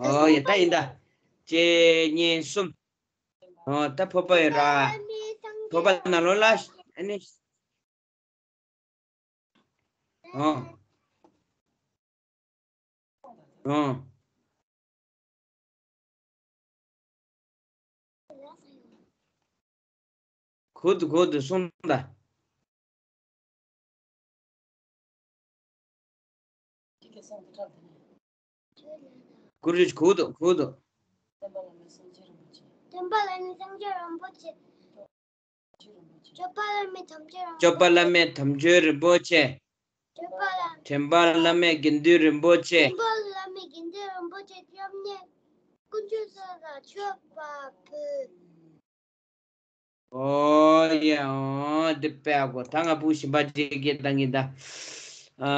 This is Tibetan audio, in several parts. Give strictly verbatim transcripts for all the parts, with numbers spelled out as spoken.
ཨོ་ཡ་ད་ཡིན་ད། གཅིག་གཉིས་གསུམ། ཨོ་ད་ཕོར་པ་ཡོད་ར། ཕོར་པ་ནང་ལོགས་ལ་ཨ་ནི། ཨོ། ཨོ། གུ་དུ་གུ་དུ་གསུངས་ད། གུ་རུ་གུ་དུ་གུ་དུ། སྟོན་པ་བླ་མེད་སངས་རྒྱས་རིན་པོ་ཆེ། སྟོན་པ་བླ་མེད་སངས་རྒྱས་རིན་པོ་ཆེ། སྐྱོབ་པ་བླ་མེད་དམ་ཆོས་རིན་པོ་ཆེ། སྐྱོབ་པ་བླ་མེད་དམ་ཆོས་རིན་པོ་ཆེ། སྐྱོབ་པ་བླ། དྲན་པ་བླ་མེད་དགེ་འདུན་རིན་པོ་ཆེ། དྲན་པ་བླ་མེད་དགེ་འདུན་རིན་པོ་ཆེ། སྐྱབས་གནས་དཀོན་མཆོག་གསུམ་ལ་མཆོད་པ་ཕུལ། ཨོ་ཡ་ཨོ་འདི་དཔེ་ཡག་པོ། ད་ང་བུ་གཞན་པ་ཅིག་སྐད་བཏང་གི་ད། ཨ་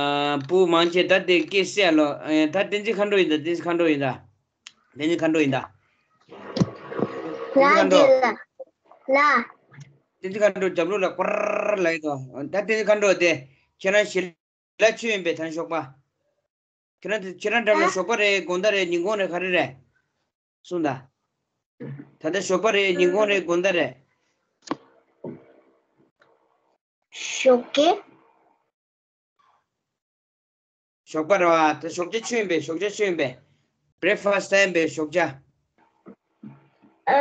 བུ་མང་ཆེ་ད་དེ་སྐད་བཤད་ལོ། ཨེ་ད་བསྟན་འཛིན་མཁའ་འགྲོ་ཡིན་ད། བསྟན་འཛིན་མཁའ་འགྲོ་ཡིན་ད། བསྟན་འཛིན་མཁའ་འགྲོ་ཡིན་ད། བསྟན་འཛིན་མཁའ་འགྲོ། ལ། བསྟན་འཛིན་མཁའ་འགྲོ་རྒྱབ་ལོགས་ལ་ཀུར་ལ་ཡིན་ད། ད་བསྟན་འཛིན་མཁའ་འགྲོ་དེ་ཁྱེད་རང་ཞི་ལ་ཆོས་ཡིན་པས་ད་ཞོགས་པ། ཁྱེད་རང་དེ་ཁྱེད་རང་འགྲམ་ལ་ཨ། ཞོགས་པ་རེད་དགོང་དག་རེད་ཉིན་གུང་རེད་ག་རེ་རེད། གསུངས་ད། ད་ལྟ་ཞོགས་པ་རེད་ཉིན་གུང་རེད་དགོང་དག་རེད། ཞོགས་ཀས། ཞོགས་པ་རེད་བ། ད་ཞོགས་ཇ་མཆོད་ཡིན་པས། ཞོགས་ཇ་མཆོད་ཡིན་པས། བྷི་རེག་ཕ་སི་ཡིན་པས་ཞོགས་ཇ། ཨ་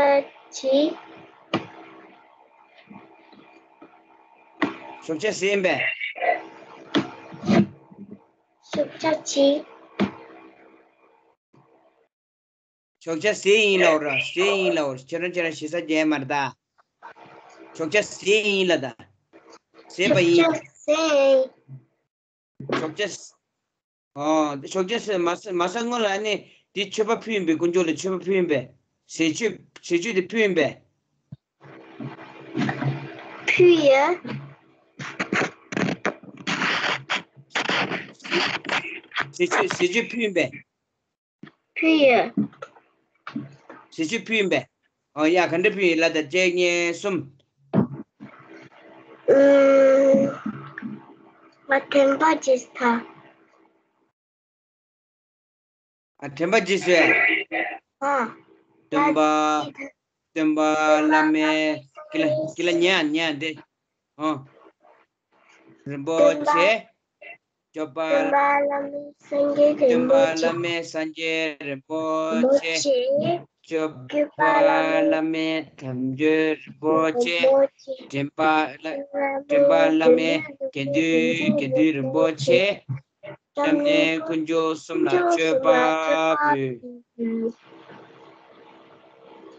ཅི། ཞོགས་ཇ་ཟས་ཡིན་པས། ཞོགས་ཇ་ཅི། ཞོགས་ཇ་ཟས་ཡིན་ལབ་ར། ཟས་ཡིན་ལབ། ཁྱེད་རང་ཁྱེད་རང་ཞེ་ས་རྒྱས་མ་རེད་ད། ཞོགས་ཇ་ཟས་ཡིན་ལབ་ད། ཟས་པ་ཡིན། ཞོགས་ཇ་ཟས། ཞོགས་ཇ་ཟས། ཨོ། ཞོགས་ཇ་ཟས་མ་ཟ་མ་ཟ་སྔོན་ལ་ནི་དེ་མཆོད་པ་ཕུལ་ཡིན་པས། དཀོན་མཆོག་ལ་མཆོད་པ་ཕུལ་ཡིན་པས། ཟས་མཆོད་ཟས་མཆོད་དེ་ཕུལ་ཡིན་པས། ཕུལ་ཡ། ཟས་མཆོད་ཟས་མཆོད་ཕུལ་ཡིན་པས། ཕུལ་ཡོད། ཞེ་ཆུ་ཕུལ་ཡིན་པས། ཨོ་ཡ་ག་འདྲ་ཕུལ་ཡིན་ལ་ད་གཅིག་གཉིས་གསུམ། ཨུམ། ང་དྲན་པ་བརྗེད་ཐལ། ཨ་དྲན་པ་བརྗེད་སོང་། ཨ། སྟོན་པ། སྟོན་པ་བླ་མེད་ཀྱི་ལ་ཀྱི་ལ་ཉན་ཉན་དེ། ཨོ། རིན་པོ་ཆེ། སྐྱོབ་པ། སྟོན་པ་བླ་མེད་སངས་རྒྱས་རིན་པོ་ཆེ། སྟོན་པ་བླ་མེད་སངས་རྒྱས་རིན་པོ་ཆེ། སྐྱོབ་པ་བླ་མེད་དམ་ཆོས་རིན་པོ་ཆེ། དྲན་པ་བླ་དྲན་པ་བླ་མེད་དགེ་འདུན་དགེ་འདུན་རིན་པོ་ཆེ། སྐྱབས་གནས་དཀོན་མཆོག་གསུམ་ལ་མཆོད་པ་ཕུལ།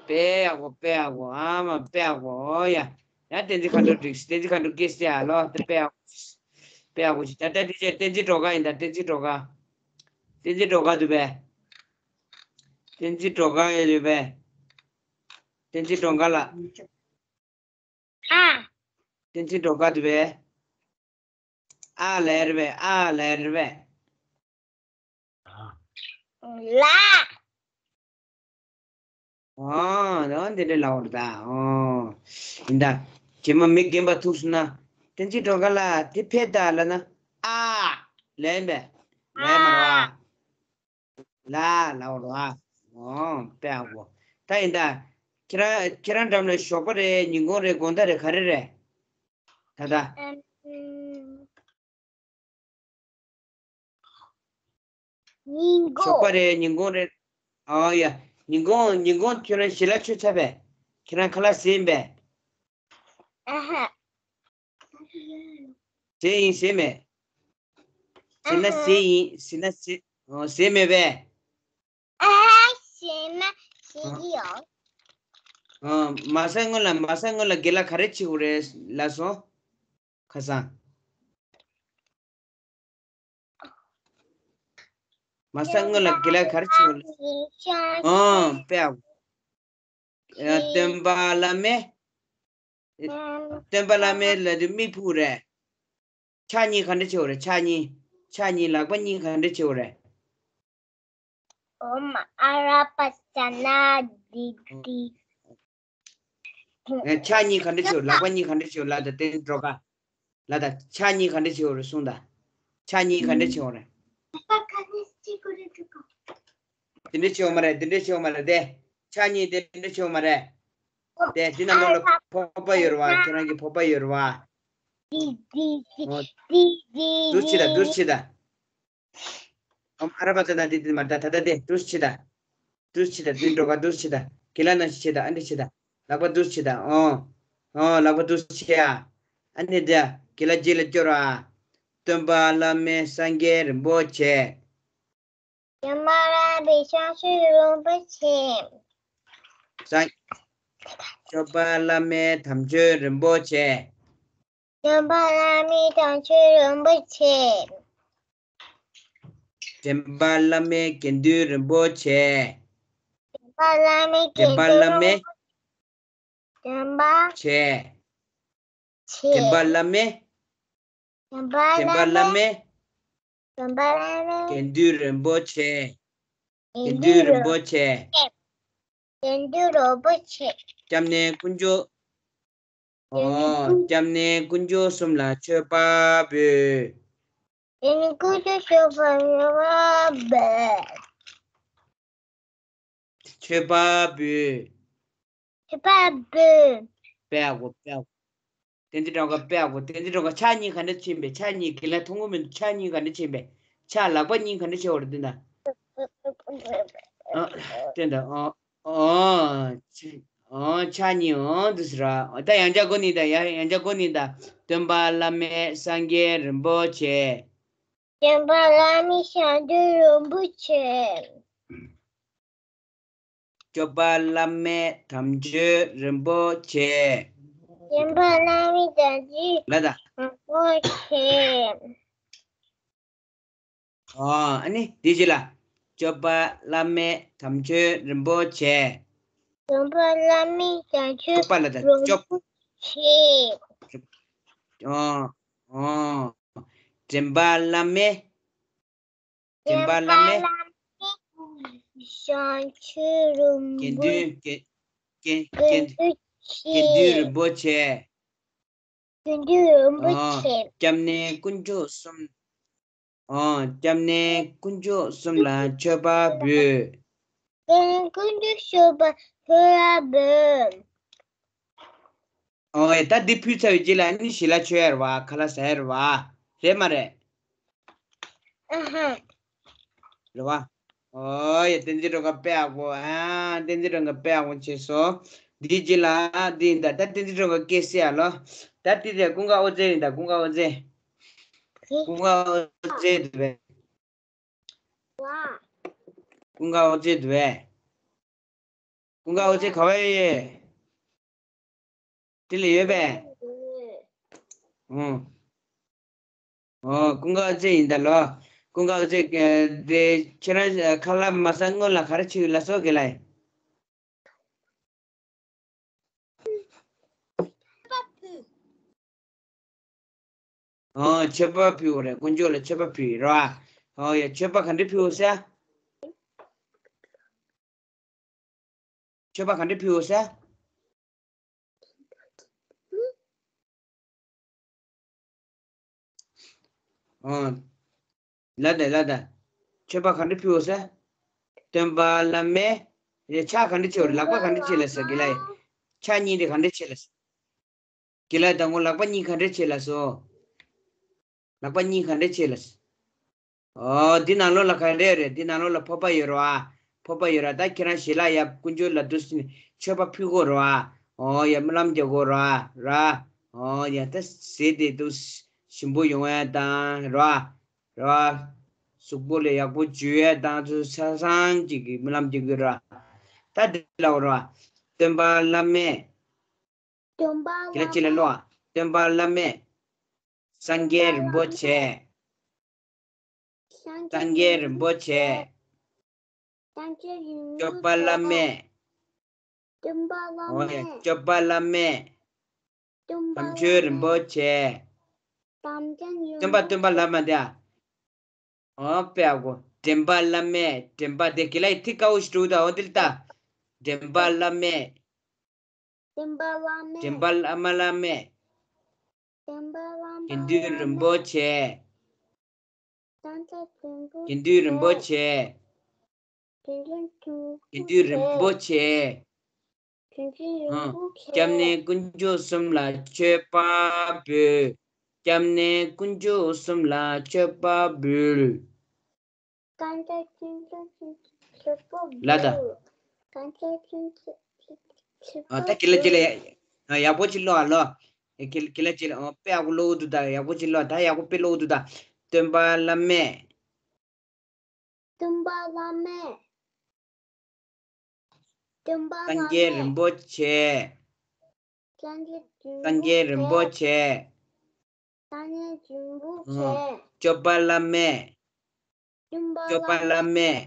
དཔེ་ཡག་པོ་དཔེ་ཡག་པོ་ཨ་མ་དཔེ་ཡག་པོ་ཨོ་ཡ། ཡང་བསྟན་འཛིན་མཁའ་འགྲོ་འགྲིག་བསྟན་འཛིན་མཁའ་འགྲོ་སྐད་བཤད་ཨ་ལོ་དེ་དཔེ་ཡག་པོ། དཔེ་ཡག་པོ་ཞིག་ད་ལྟ་དེ་ཆེ་བསྟན་འཛིན་སྒྲོལ་དཀར་ཡིན་ད་བསྟན་འཛིན་སྒྲོལ་དཀར། བསྟན་འཛིན་སྒྲོལ་དཀར་འདུག་པས། བསྟན་འཛིན་སྒྲོལ་དཀར་ཡོད་རེད་པས། བསྟན་འཛིན་སྒྲོལ་དཀར་ལགས། ཨ། བསྟན་འཛིན་སྒྲོལ་དཀར་འདུག་པས། ཨ་ལས་རེད་པས་ཨ་ལས་རེད་པས། ལ། ཨོ། འོ་འདི་འདྲ་ལབ་པ་རེད་ད། ཨོ། ཡིན་ད། རྗེས་མ་མི་རྒན་པ་ཐུག་སོང་ན། བསྟན་འཛིན་སྒྲོལ་དཀར་ལགས་དེ་ཕེབས་དང་ལབ་ན། ཨ། ལབ་ཡིན་པས། ལབ་ཡིན་མ་རེད་པ། ལ་ལབ་པ་རེད་པ། ཨོ། དཔེ་ཡག་པོ། ད་ཡིན་ད། ཁྱེད་རང་ཁྱེད་རང་འགྲམ་ལ་ཞོགས་པ་རེད་ཉིན་གུང་རེད་དགོང་དག་རེད་ག་རེ་རེད། ད་ད། ཉིན་གུང་། ཞོགས་པ་རེད་ཉིན་གུང་རེད། ཨོ་ཡ། ཉིན་གུང་ཉིན་གུང་ཁྱོད་རང་ཞལ་ལག་མཆོད་ཚར་པས། ཁྱེད་རང་ཁ་ལག་ཟས་ཡིན་པས། ཨ་ཧ། ཟས་ཡིན་ཟས་མེད། ཟས་ན་ཨ་ཧ། ཟས་ཡིན་ཟས་ན་ཟས་ཨོ་ཟས་མེད་པས། ཨ་ཧ་ཟས་ན་ཟས་ཀྱི་ཡོད། ཨོ་མ་ཟ་སྔོན་ལ་མ་ཟ་སྔོན་ལ་དགེ་ལགས་ག་རེ་བྱེད་དགོས་རེད་ལབ་སོང་། ཁ་སང་། མ་ཟ་སྔོན་ལ་དགེ་ལགས་ག་རེ་བྱེད་དགོས་རེད། ཨོ་དཔེ་ཡག་པོ། སྟོན་པ་བླ་མེད། སྟོན་པ་བླ་མེད་ལ་དུ་མིག་ཕུག་རེད། ཕྱག་གཉིས་ག་འདྲ་བྱེད་དགོས་རེད་ཕྱག་གཉིས། ཕྱག་གཉིས་ལག་པ་གཉིས་ག་འདྲ་བྱེད་དགོས་རེད། ཨོཾ་ཨ་ར་པ་ཙ་ན་དྷཱིཿ་ཨེ། ཕྱག་གཉིས་ག་འདྲ་བྱེད་དགོས་ལག་པ་གཉིས་ག་འདྲ་བྱེད་དགོས་ལབ་དང་བསྟན་འགྲོ་ག་ལབ་དང་ཕྱག་གཉིས་ག་འདྲ་བྱེད་དགོས་རེད་གསུངས་དང་། ཕྱག་གཉིས་ག་འདྲ་བྱེད་དགོས་རེད། དེ་འདྲ་བྱེད་འོ་མ་རེད། དེ་འདྲ་བྱེད་འོ་མ་རེད་དེ། ཕྱག་གཉིས་དེ་འདྲ་བྱེད་འོ་མ་རེད། དེ་འདི་ནང་ལོགས་ལ་ཕོར་པ་ཡོད་རེད་བ། ཁྱེད་རང་གི་ཕོར་པ་ཡོད་རེད་བ། འོ། འདུག་སེ་བྱེད་དང་འདུག་སེ་བྱེད་དང་། ཨོམ་ཨ་ར་པ་ཙ་ན་དེ་དེ་མ་ད་ད་ད་དེ་འདུག་སེ་བྱེད་དང་། འདུག་སེ་བྱེད་དང་། དེ་འགྲོ་ག་འདུག་སེ་བྱེད་དང་། གི་ལ་ན་ཤི་བྱེད་དང་། ཨ་འདྲ་བྱེད་དང་། ལག་པ་འདུག་སེ་བྱེད་དང་། ཨོ། ཨོ་ལག་པ་འདུག་སེ་བྱེད་ཨ། ཨ་ནི་དེ་གི་ལ་རྗེས་ལ་སྐྱོར་ཨ། སྟོན་པ་བླ་མེད་སངས་རྒྱས་རིན་པོ་ཆེ། སྟོན་པ་བླ་མེད་བྱང་ཆུབ་རིན་པོ་ཆེ། སངས། སྐྱོབ་པ་བླ་མེད་དམ་ཆོས་རིན་པོ་ཆེ། སྟོན་པ་བླ་མེད་དམ་ཆོས་རིན་པོ་ཆེ། འདྲེན་པ་བླ་མེད་དགེ་འདུན་རིན་པོ་ཆེ། འདྲེན་པ་བླ་མེད་དགེ་འདུན་རིན་པོ་ཆེ། འདྲེན་པ། ཆེ། ཆེ། འདྲེན་པ་བླ་མེད། འདྲེན་པ་བླ་མེད། འདྲེན་པ་བླ་མེད། དགེ་འདུན་རིན་པོ་ཆེ། དགེ་འདུན་རིན་པོ་ཆེ། དགེ་འདུན་རིན་པོ་ཆེ། སྐྱབས་གནས་དཀོན་མཆོག། ཨོ། སྐྱབས་གནས་དཀོན་མཆོག་གསུམ་ལ་མཆོད་པ་འབུལ། སྐྱབས་གནས་དཀོན་མཆོག་གསུམ་ལ་མཆོད་པ་འབུལ། མཆོད་པ་འབུལ། མཆོད་པ་འབུལ། དཔེ་ཡག་པོ། དཔེ་ཡག་པོ། བསྟན་འཛིན་སྒྲོལ་དཀར། དཔེ་ཡག་པོ། བསྟན་འཛིན་སྒྲོལ་དཀར། ཕྱག་གཉིས་ག་འདྲ་ཕྱིན་པས། ཕྱག་གཉིས་གི་ལ་མཐོང་གི་མི་འདུག་ཕྱག་གཉིས་ག་འདྲ་ཕྱིན་པས། ཕྱག་ལག་པ་གཉིས་ག་འདྲ་ཕྱིན་པ་རེད་འདི་ན། ཨ། བསྟན་ད། ཨོ། ཨོ། ཕྱག་ཨོ་ཕྱག་གཉིས། ཨོ་འདི་ཟེར་ར། ད་ཡང་བསྐྱར་གོ་ནི་ད། ཡང་ཡང་བསྐྱར་གོ་ནི་ད། སྟོན་པ་བླ་མེད་སངས་རྒྱས་རིན་པོ་ཆེ། སྟོན་པ་བླ་མེད་བྱང་ཆུབ་རིན་པོ་ཆེ། སྐྱོབ་པ་བླ་མེད་དམ་ཆོས་རིན་པོ་ཆེ། སྟོན་པ་བླ་མེད་དམ་ཆོས་ལ་ད། རིན་པོ་ཆེ། ཨོ། ཨ་ནི་དེ་རྗེས་ལ། སྐྱོབ་པ་བླ་མེད་དམ་ཆོས་རིན་པོ་ཆེ། སྐྱོབ་པ་བླ་མེད་དམ་ཆོས་སྐྱོབ་པ་ལ་ད། རིན་སྐྱོབ་པོ་ཆེ། ཨོ། ཨོ། འདྲེན་པ་བླ་མེད། འདྲེན་པ་བླ་མེད། བྱང་ཆུབ་རིན་པོ། དགེ་འདུན་དགེ་དགེ་དགེ་དགེ་འདུན་རིན་པོ་ཆེ། དགེ་འདུན་རིན་པོ་ཆེ། སྐྱབས་གནས་དཀོན་མཆོག་གསུམ། ཨོ། སྐྱབས་གནས་དཀོན་མཆོག་གསུམ་ལ་མཆོད་པ་འབུལ། སྐྱབས་གནས་དཀོན་མཆོག་གསུམ་ལ་མཆོད་པ་འབུལ། ཨོ་ཡ། ད་འདི་ཕུལ་ཚར་བའི་རྗེས་ལ་ནི་ཞལ་ལག་མཆོད་ཡ་རེད་བ། ཁ་ལག་ཟ་ཡ་རེད་བ། རེད་མ་རེད། ཨ་ཧ། རེད་བ། ཨོ་ཡ། བསྟན་འཛིན་སྒྲོལ་དཀར་དཔེ་ཡག་པོ། ཨ། བསྟན་འཛིན་སྒྲོལ་དཀར་དཔེ་ཡག་པོ་བྱས་སོང་། འདིའི་རྗེས་ལ་འདི་ཡིན་ད། ད་བསྟན་འཛིན་སྒྲོལ་དཀར་སྐད་གསལ་ཡ་ལོ། ད་འདི་དེ་ཀུན་དགའ་དབུ་རྩེ་ཡིན་ད། ཀུན་དགའ་དབུ་རྩེ། ཀུན་དགའ་དབུ་རྩེ་འདི་བས། ཀུན་དགའ་དབུ་རྩེ་འདི་བས། ཀུན་དགའ་དབུ་རྩེ་ག་བ་ཡོད། དེ་ལ་ཡོད་པས། ཨོ། ཨོ། ཀུན་དགའ་དབུ་རྩེ་ཡིན་ད་ལོ། ཀུན་དགའ་དབུ་རྩེ། དེ་ཁྱེད་རང་ཁ་ལག་མ་ཟ་སྔོན་ལ་ག་རེ་བྱེད་ལ་སོགས་གི་ལ། ཨོ། མཆོད་པ་ཕུལ་བ་རེད། དཀོན་མཆོག་ལ་མཆོད་པ་ཕུལ་ར། ཨོ་ཡ། མཆོད་པ་ག་འདྲ་ཕུལ་བ་ཟེར། མཆོད་པ་ག་འདྲ་ཕུལ་བ་ཟེར། ཨོ། ལ་ད་ལ་ད། མཆོད་པ་ག་འདྲ་ཕུལ་བ་ཟེར། སྟོན་པ་བླ་མེད། ཡ། ཕྱག་ག་འདྲ་བྱེད་པ་རེད། ལག་པ་ག་འདྲ་བྱེད་ལ་ཟེར་གི་ལ། ཕྱག་གཉིས་དེ་ག་འདྲ་བྱེད་ལ་ཟེར། གི་ལ། ད་ངོ་ལག་པ་གཉིས་ག་འདྲ་བྱེད་ལ་སོ། ལག་པ་གཉིས་ག་འདྲ་བྱེད་ལ་སོ། ཨོ། འདི་ནང་ལོགས་ལ་ག་འདྲ་རེད། འདི་ནང་ལོགས་ལ་ཕོར་པ་ཡོད་རེད་བ། ཕོར་པ་ཡོད་རེད། ད་ཁྱེད་རང་ཞལ་ལག་ཡ་དཀོན་མཆོག་ལ་འདུག་སེ་མཆོད་པ་ཕུལ་དགོས་རེད་བ། ཨོ་ཡ། སྨོན་ལམ་རྒྱག་དགོས་རེད་བ། ར། ཨོ་ཡ། ད་ཟས་དེ་འདུག་ཞིམ་པོ་ཡོང་ཡ་དང་ར། ར། གཟུགས་པོ་ལ་ཡག་པོ་འཇུ་ཡ་དང་ཚོ་ཆ་ཚང་ཅིག་གི་སྨོན་ལམ་རྒྱག་གི་རེད་བ། ད་འདི་ལ་འོ་རེད་བ། སྟོན་པ་བླ་མེད། སྟོན་པ། ཁྱེད་རང་ཅི་ལ་ལོ། སྟོན་པ་བླ་མེད། སངས་རྒྱས་རིན་པོ་ཆེ། སངས་རྒྱས་རིན་པོ་ཆེ། སངས་རྒྱས་རིན་པོ་ཆེ། སྐྱོབ་པ་བླ་མེད། སྟོན་པ་བླ་མེད། ཨོ་ཡ། སྐྱོབ་པ་བླ་མེད། སྟོན་པ། དམ་ཆོས་རིན་པོ་ཆེ། དམ་ཆོས་རིན་པོ་ཆེ། སྟོན་པ་སྟོན་པ་བླ་མ་དེ། ཨོ་དཔེ་ཡག་པོ། འདྲེན་པ་བླ་མེད། འདྲེན་པ་དེ་གི་ལ་ཡི་ཐིག་དཀར་པོ་ཞིག་འདུག་ད། འོ་དེ་ལ་ལྟ། འདྲེན་པ་བླ་མེད། སྟོན་པ་བླ་མེད། འདྲེན་པ་བླ་མ་བླ་མེད། སྟོན་པ་བླ་མ་བླ་མེད། དགེ་འདུན་རིན་པོ་ཆེ། སྟོན་པ་དགེ་འདུན་རིན་པོ་ཆེ། སྟོན་པ་དགེ་འདུན་རིན་པོ་ཆེ། དགེ་འདུན་རིན་པོ་ཆེ། དགེ་འདུན་རིན་པོ་ཆེ། དགེ་འདུན་རིན་པོ་ཆེ། སྐྱབས་གནས་དཀོན་མཆོག་གསུམ་ལ་མཆོད་པ་འབུལ། སྐྱབས་གནས་དཀོན་མཆོག་གསུམ་ལ་མཆོད་པ་འབུལ། གང་ལྟར་ཁྱིམ་ཚང་ཆེན་པོ་ལ་ད། གང་ལྟར་ཁྱིམ་ཚང་ཆེན་པོ། ཨ་ད་གི་ལ་ཅི་ལ་ཡག་པོ་ཅིག་ཀློག་ཨ་ལོ། གི་ལ་ཅི་ལ་དཔེ་ཡག་པོ་ཀློག་འདུག་ད་ཡག་པོ་ཅིག་ཀློག་ད་ཡག་པོ་དཔེ་ཀློག་འདུག་ད། སྟོན་པ་བླ་མས། སྟོན་པ་བླ་མས། སྟོན་པ་བླ་མས། སངས་རྒྱས་རིན་པོ་ཆེ། སངས་རྒྱས་རིན་པོ་ཆེ། སངས་རྒྱས་རིན་པོ་ཆེ། སྐྱོབ་པ་བླ་མས། སྐྱོབ་པ་བླ་མས།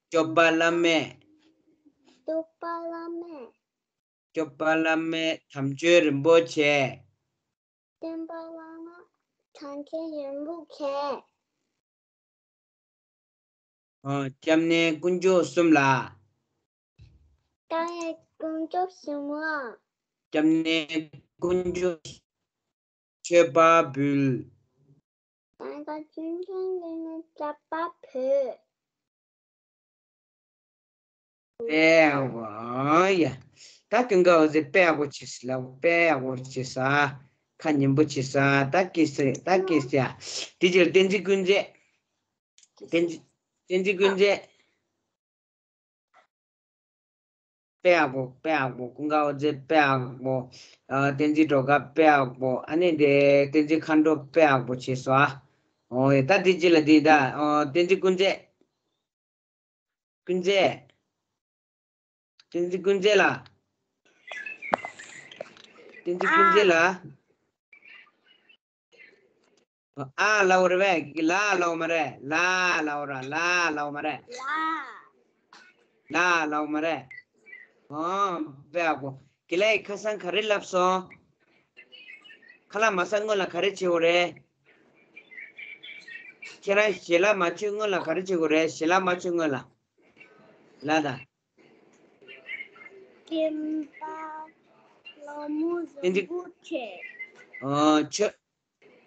སྐྱོབ་པ་བླ་མས། སྐྱོབ་པ་བླ་མས། སྐྱོབ་པ་བླ་མས་དམ་ཆོས་རིན་པོ་ཆེ། སྟོན་པ་བླ་མ་དམ་ཆོས་རིན་པོ་ཆེ། ཨོ། སྐྱབས་གནས་དཀོན་མཆོག་གསུམ་ལ། སྐྱབས་གནས་དཀོན་མཆོག་གསུམ་ལ། སྐྱབས་གནས་དཀོན་མཆོག་མཆོད་པ་འབུལ། ད་ལྟ་ཆུང་ཆུང་ཡིན་ན་ཅག་པ་བོས། དཔེ་ཡག་པོ་ཡ། ད་ཀུན་དགའ་འོད་ཟེར་དཔེ་ཡག་པོ་བྱས་ལ་དཔེ་ཡག་པོ་བྱས་ས། ཁ་ཉན་པོ་བྱས་ས། ད་ཀི་སི་ད་ཀི་སི་ཡ། དེ་རྗེས་ལ་བསྟན་འཛིན་ཀུན་མཛེས། བསྟན་འཛིན་བསྟན་འཛིན་ཀུན་མཛེས། དཔེ་ཡག་པོ་དཔེ་ཡག་པོ་ཀུན་དགའ་འོད་ཟེར་དཔེ་ཡག་པོ། ཨ་བསྟན་འཛིན་སྒྲོལ་དཀར་དཔེ་ཡག་པོ་ཨ་ནི་དེ་བསྟན་འཛིན་མཁའ་འགྲོ་དཔེ་ཡག་པོ་བྱས་སོ་ཨ། ཨོ་ཡ་ད་དེ་རྗེས་ལ་དེ་ད་ཨོ་བསྟན་འཛིན་ཀུན་མཛེས། ཀུན་མཛེས། བསྟན་འཛིན་ཀུན་མཛེས་ལགས། བསྟན་འཛིན་ཀུན་མཛེས་ལགས། ཨ་ལའོ་རེད་པས། ལ་ལའོ་མ་རེད། ལ་ལའོ་ར་ལ་ལའོ་མ་རེད། ལ་ལའོ་མ་རེད། ཨོ་དཔེ་ཡག་པོ། དགེ་ལགས་ཁ་སང་ག་རེ་ལབ་སོང་། ཁ་ལག་མ་ཟ་སྔོན་ལ་ག་རེ་བྱེད་དགོས་རེད། ཁྱེད་རང་ཞལ་ལག་མ་མཆོད་སྔོན་ལ་ག་རེ་བྱེད་དགོས་རེད། ཞལ་ལག་མ་མཆོད་སྔོན་ལ། ལ་ད། སྟོན་པ་ལྷ་མོ་རིན་པོ་ཆེ། ཨོ་ཆོས།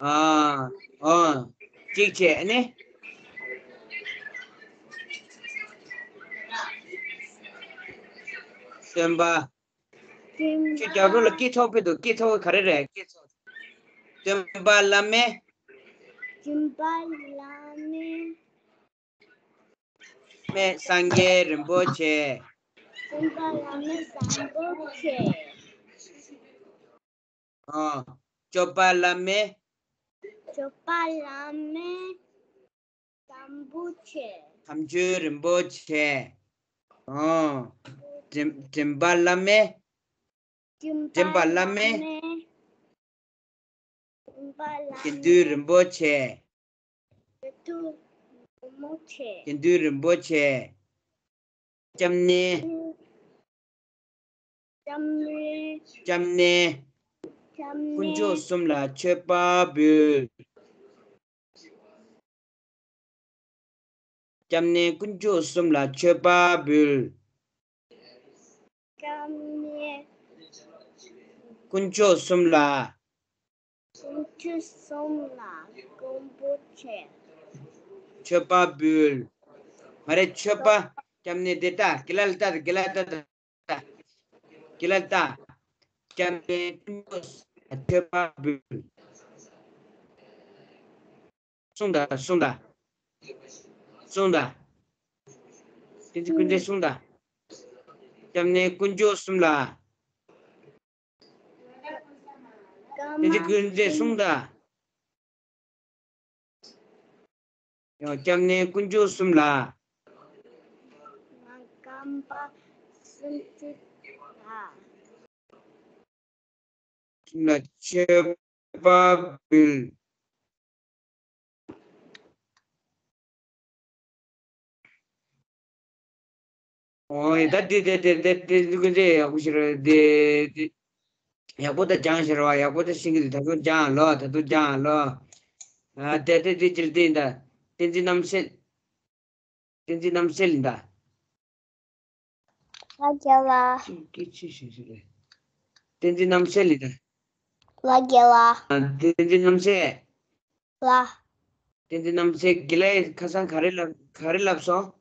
ཨ། ཨོ། གཅིག་བྱས་ཨ་ནི། སྟོན་པ། ཁྱོད་རྒྱབ་ལོགས་ལ་སྐད་ཐོག་ཕེབས་འདུག་སྐད་ཐོག་ག་རེ་རེད། སྐད་ཐོག་སྟོན་པ་བླ་མས། སྟོན་པ་བླ་མས། མས་སངས་རྒྱས་རིན་པོ་ཆེ། སྟོན་པ་བླ་མས་བཟང་པོ་ཆེ། ཨ། སྐྱོབ་པ་བླ་མས། སྐྱོབ་པ་བླ་མས་བཟང་པོ་ཆེ། དམ་ཆོས་རིན་པོ་ཆེ། ཨ། འདྲེན་འདྲེན་པ་བླ་མས། འདྲེན་པ་བླ་མས། འདྲེན་པ་བླ་མས། དགེ་འདུན་རིན་པོ་ཆེ། དགེ་འདུན་རིན་པོ་ཆེ། དགེ་འདུན་རིན་པོ་ཆེ། སྐྱབས་གནས། སྐྱབས་གནས། སྐྱབས་གནས། སྐྱབས་གནས། དཀོན་མཆོག་གསུམ་ལ་མཆོད་པ་འབུལ། སྐྱབས་གནས་དཀོན་མཆོག་གསུམ་ལ་མཆོད་པ་འབུལ། སྐྱབས་གནས། དཀོན་མཆོག་གསུམ་ལ། དཀོན་མཆོག་གསུམ་ལ་མགོན་པོ་ཆེ། མཆོད་པ་འབུལ། མ་རེད་མཆོད་པ། སྐྱབས་གནས་དེ་ལྟ་དགེ་ལ་ལྟ་དགེ་ལ་ལྟ་དགེ་ལ་ལྟ། སྐྱབས་གནས་དཀོན་མཆོག་གསུམ་ལ་མཆོད་པ་འབུལ། གསུངས་དང་གསུངས་དང་། གསུངས་དང་། བསྟན་འཛིན་ཀུན་མཛེས་གསུངས་དང་། སྐྱབས་གནས་དཀོན་མཆོག་གསུམ་ལ། བསྟན་འཛིན་ཀུན་མཛེས་གསུངས་དང་། ཡང་སྐྱབས་གནས་དཀོན་མཆོག་གསུམ་ལ། སྐྱབས་གནས་དཀོན་མཆོག་གསུམ་ལ། ལ་མཆོད་པ་འབུལ། ཨོ་ད་དེ་དེ་དེ་དེ་དེ་དེ་ཡག་པོ་ཞིག་རེད་དེ་དེ། ཡག་པོ་ད་སྦྱངས་ཤེས་ར་བ། ཡག་པོ་ད་ཤེས་ཀྱི་འདུག་ད་དུང་སྦྱངས་ལོ། ད་དུང་སྦྱངས་ལོ། ཨ་དེ་དེ་དེ་ཅིལ་དེ་ཡིན་ད། བསྟན་འཛིན་རྣམ་སྲས། བསྟན་འཛིན་རྣམ་སྲས་ཡིན་ད། ལ་རྒྱལ་ལ། ཅིག་སྐད་ཆ་ཞིག་ཞིག་རེད། བསྟན་འཛིན་རྣམ་སྲས་ཡིན་ད། ལ་རྒྱལ་ལ། ཨ་བསྟན་འཛིན་རྣམ་སྲས། ལ། བསྟན་འཛིན་རྣམ་སྲས་དགེ་ལགས་ཁ་སང་ག་རེ་ལབ་ག་རེ་ལབ་སོང་།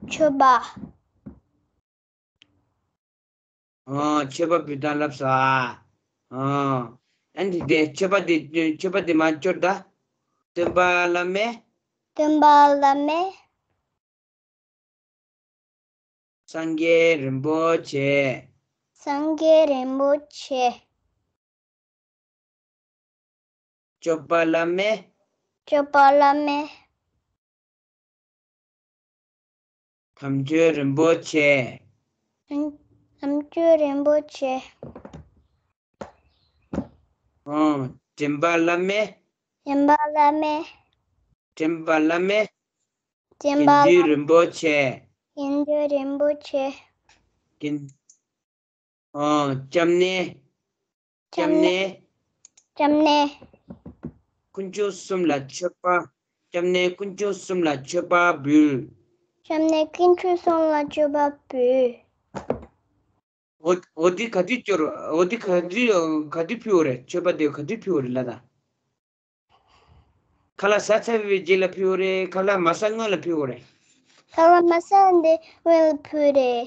མཆོད་པ། ཨོ། མཆོད་པ་འབུལ་སྟངས་ལབ་སོང་ཨ། ཨོ། ཨ་ནི་དེ་མཆོད་པ་དེ་མཆོད་པ་དེ་མར་སྐྱོར་ད། སྟོན་པ་བླ་མས། སྟོན་པ་བླ་མས། སངས་རྒྱས་རིན་པོ་ཆེ། སངས་རྒྱས་རིན་པོ་ཆེ། སྐྱོབ་པ་བླ་མས། སྐྱོབ་པ་བླ་མས། དམ་ཆོས་རིན་པོ་ཆེ། དམ་དམ་ཆོས་རིན་པོ་ཆེ། ཨོ། འདྲེན་པ་བླ་མས། འདྲེན་པ་བླ་མས། འདྲེན་པ་བླ་མས། འདྲེན་པ་དགེ་འདུན་བླ་རིན་པོ་ཆེ། དགེ་འདུན་རིན་པོ་ཆེ། དགེ་ཨོ། སྐྱབས་གནས། སྐྱབས་གནས། སྐྱབས་གནས། དཀོན་མཆོག་གསུམ་ལ་མཆོད་པ། སྐྱབས་གནས་དཀོན་མཆོག་གསུམ་ལ་མཆོད་པ་འབུལ། སྐྱབས་གནས་དཀོན་མཆོག་གསུམ་ལ་མཆོད་པ་འབུལ། འོ་འོ་འདི་ག་དུས་སྐྱོར། འོ་འདི་ག་དུས་ག་དུས་ཕུལ་བ་རེད། མཆོད་པ་དེ་ག་དུས་ཕུལ་བ་རེད་ལབ་ད། ཁ་ལག་ཟ་ཚར་བའི་རྗེས་ལ་ཕུལ་བ་རེད། ཁ་ལག་མ་ཟ་སྔོན་ལ་ཕུལ་བ་རེད། ཁ་ལག་མ་ཟ་འདི་སྔོན་ལ་ཕུལ་རེད།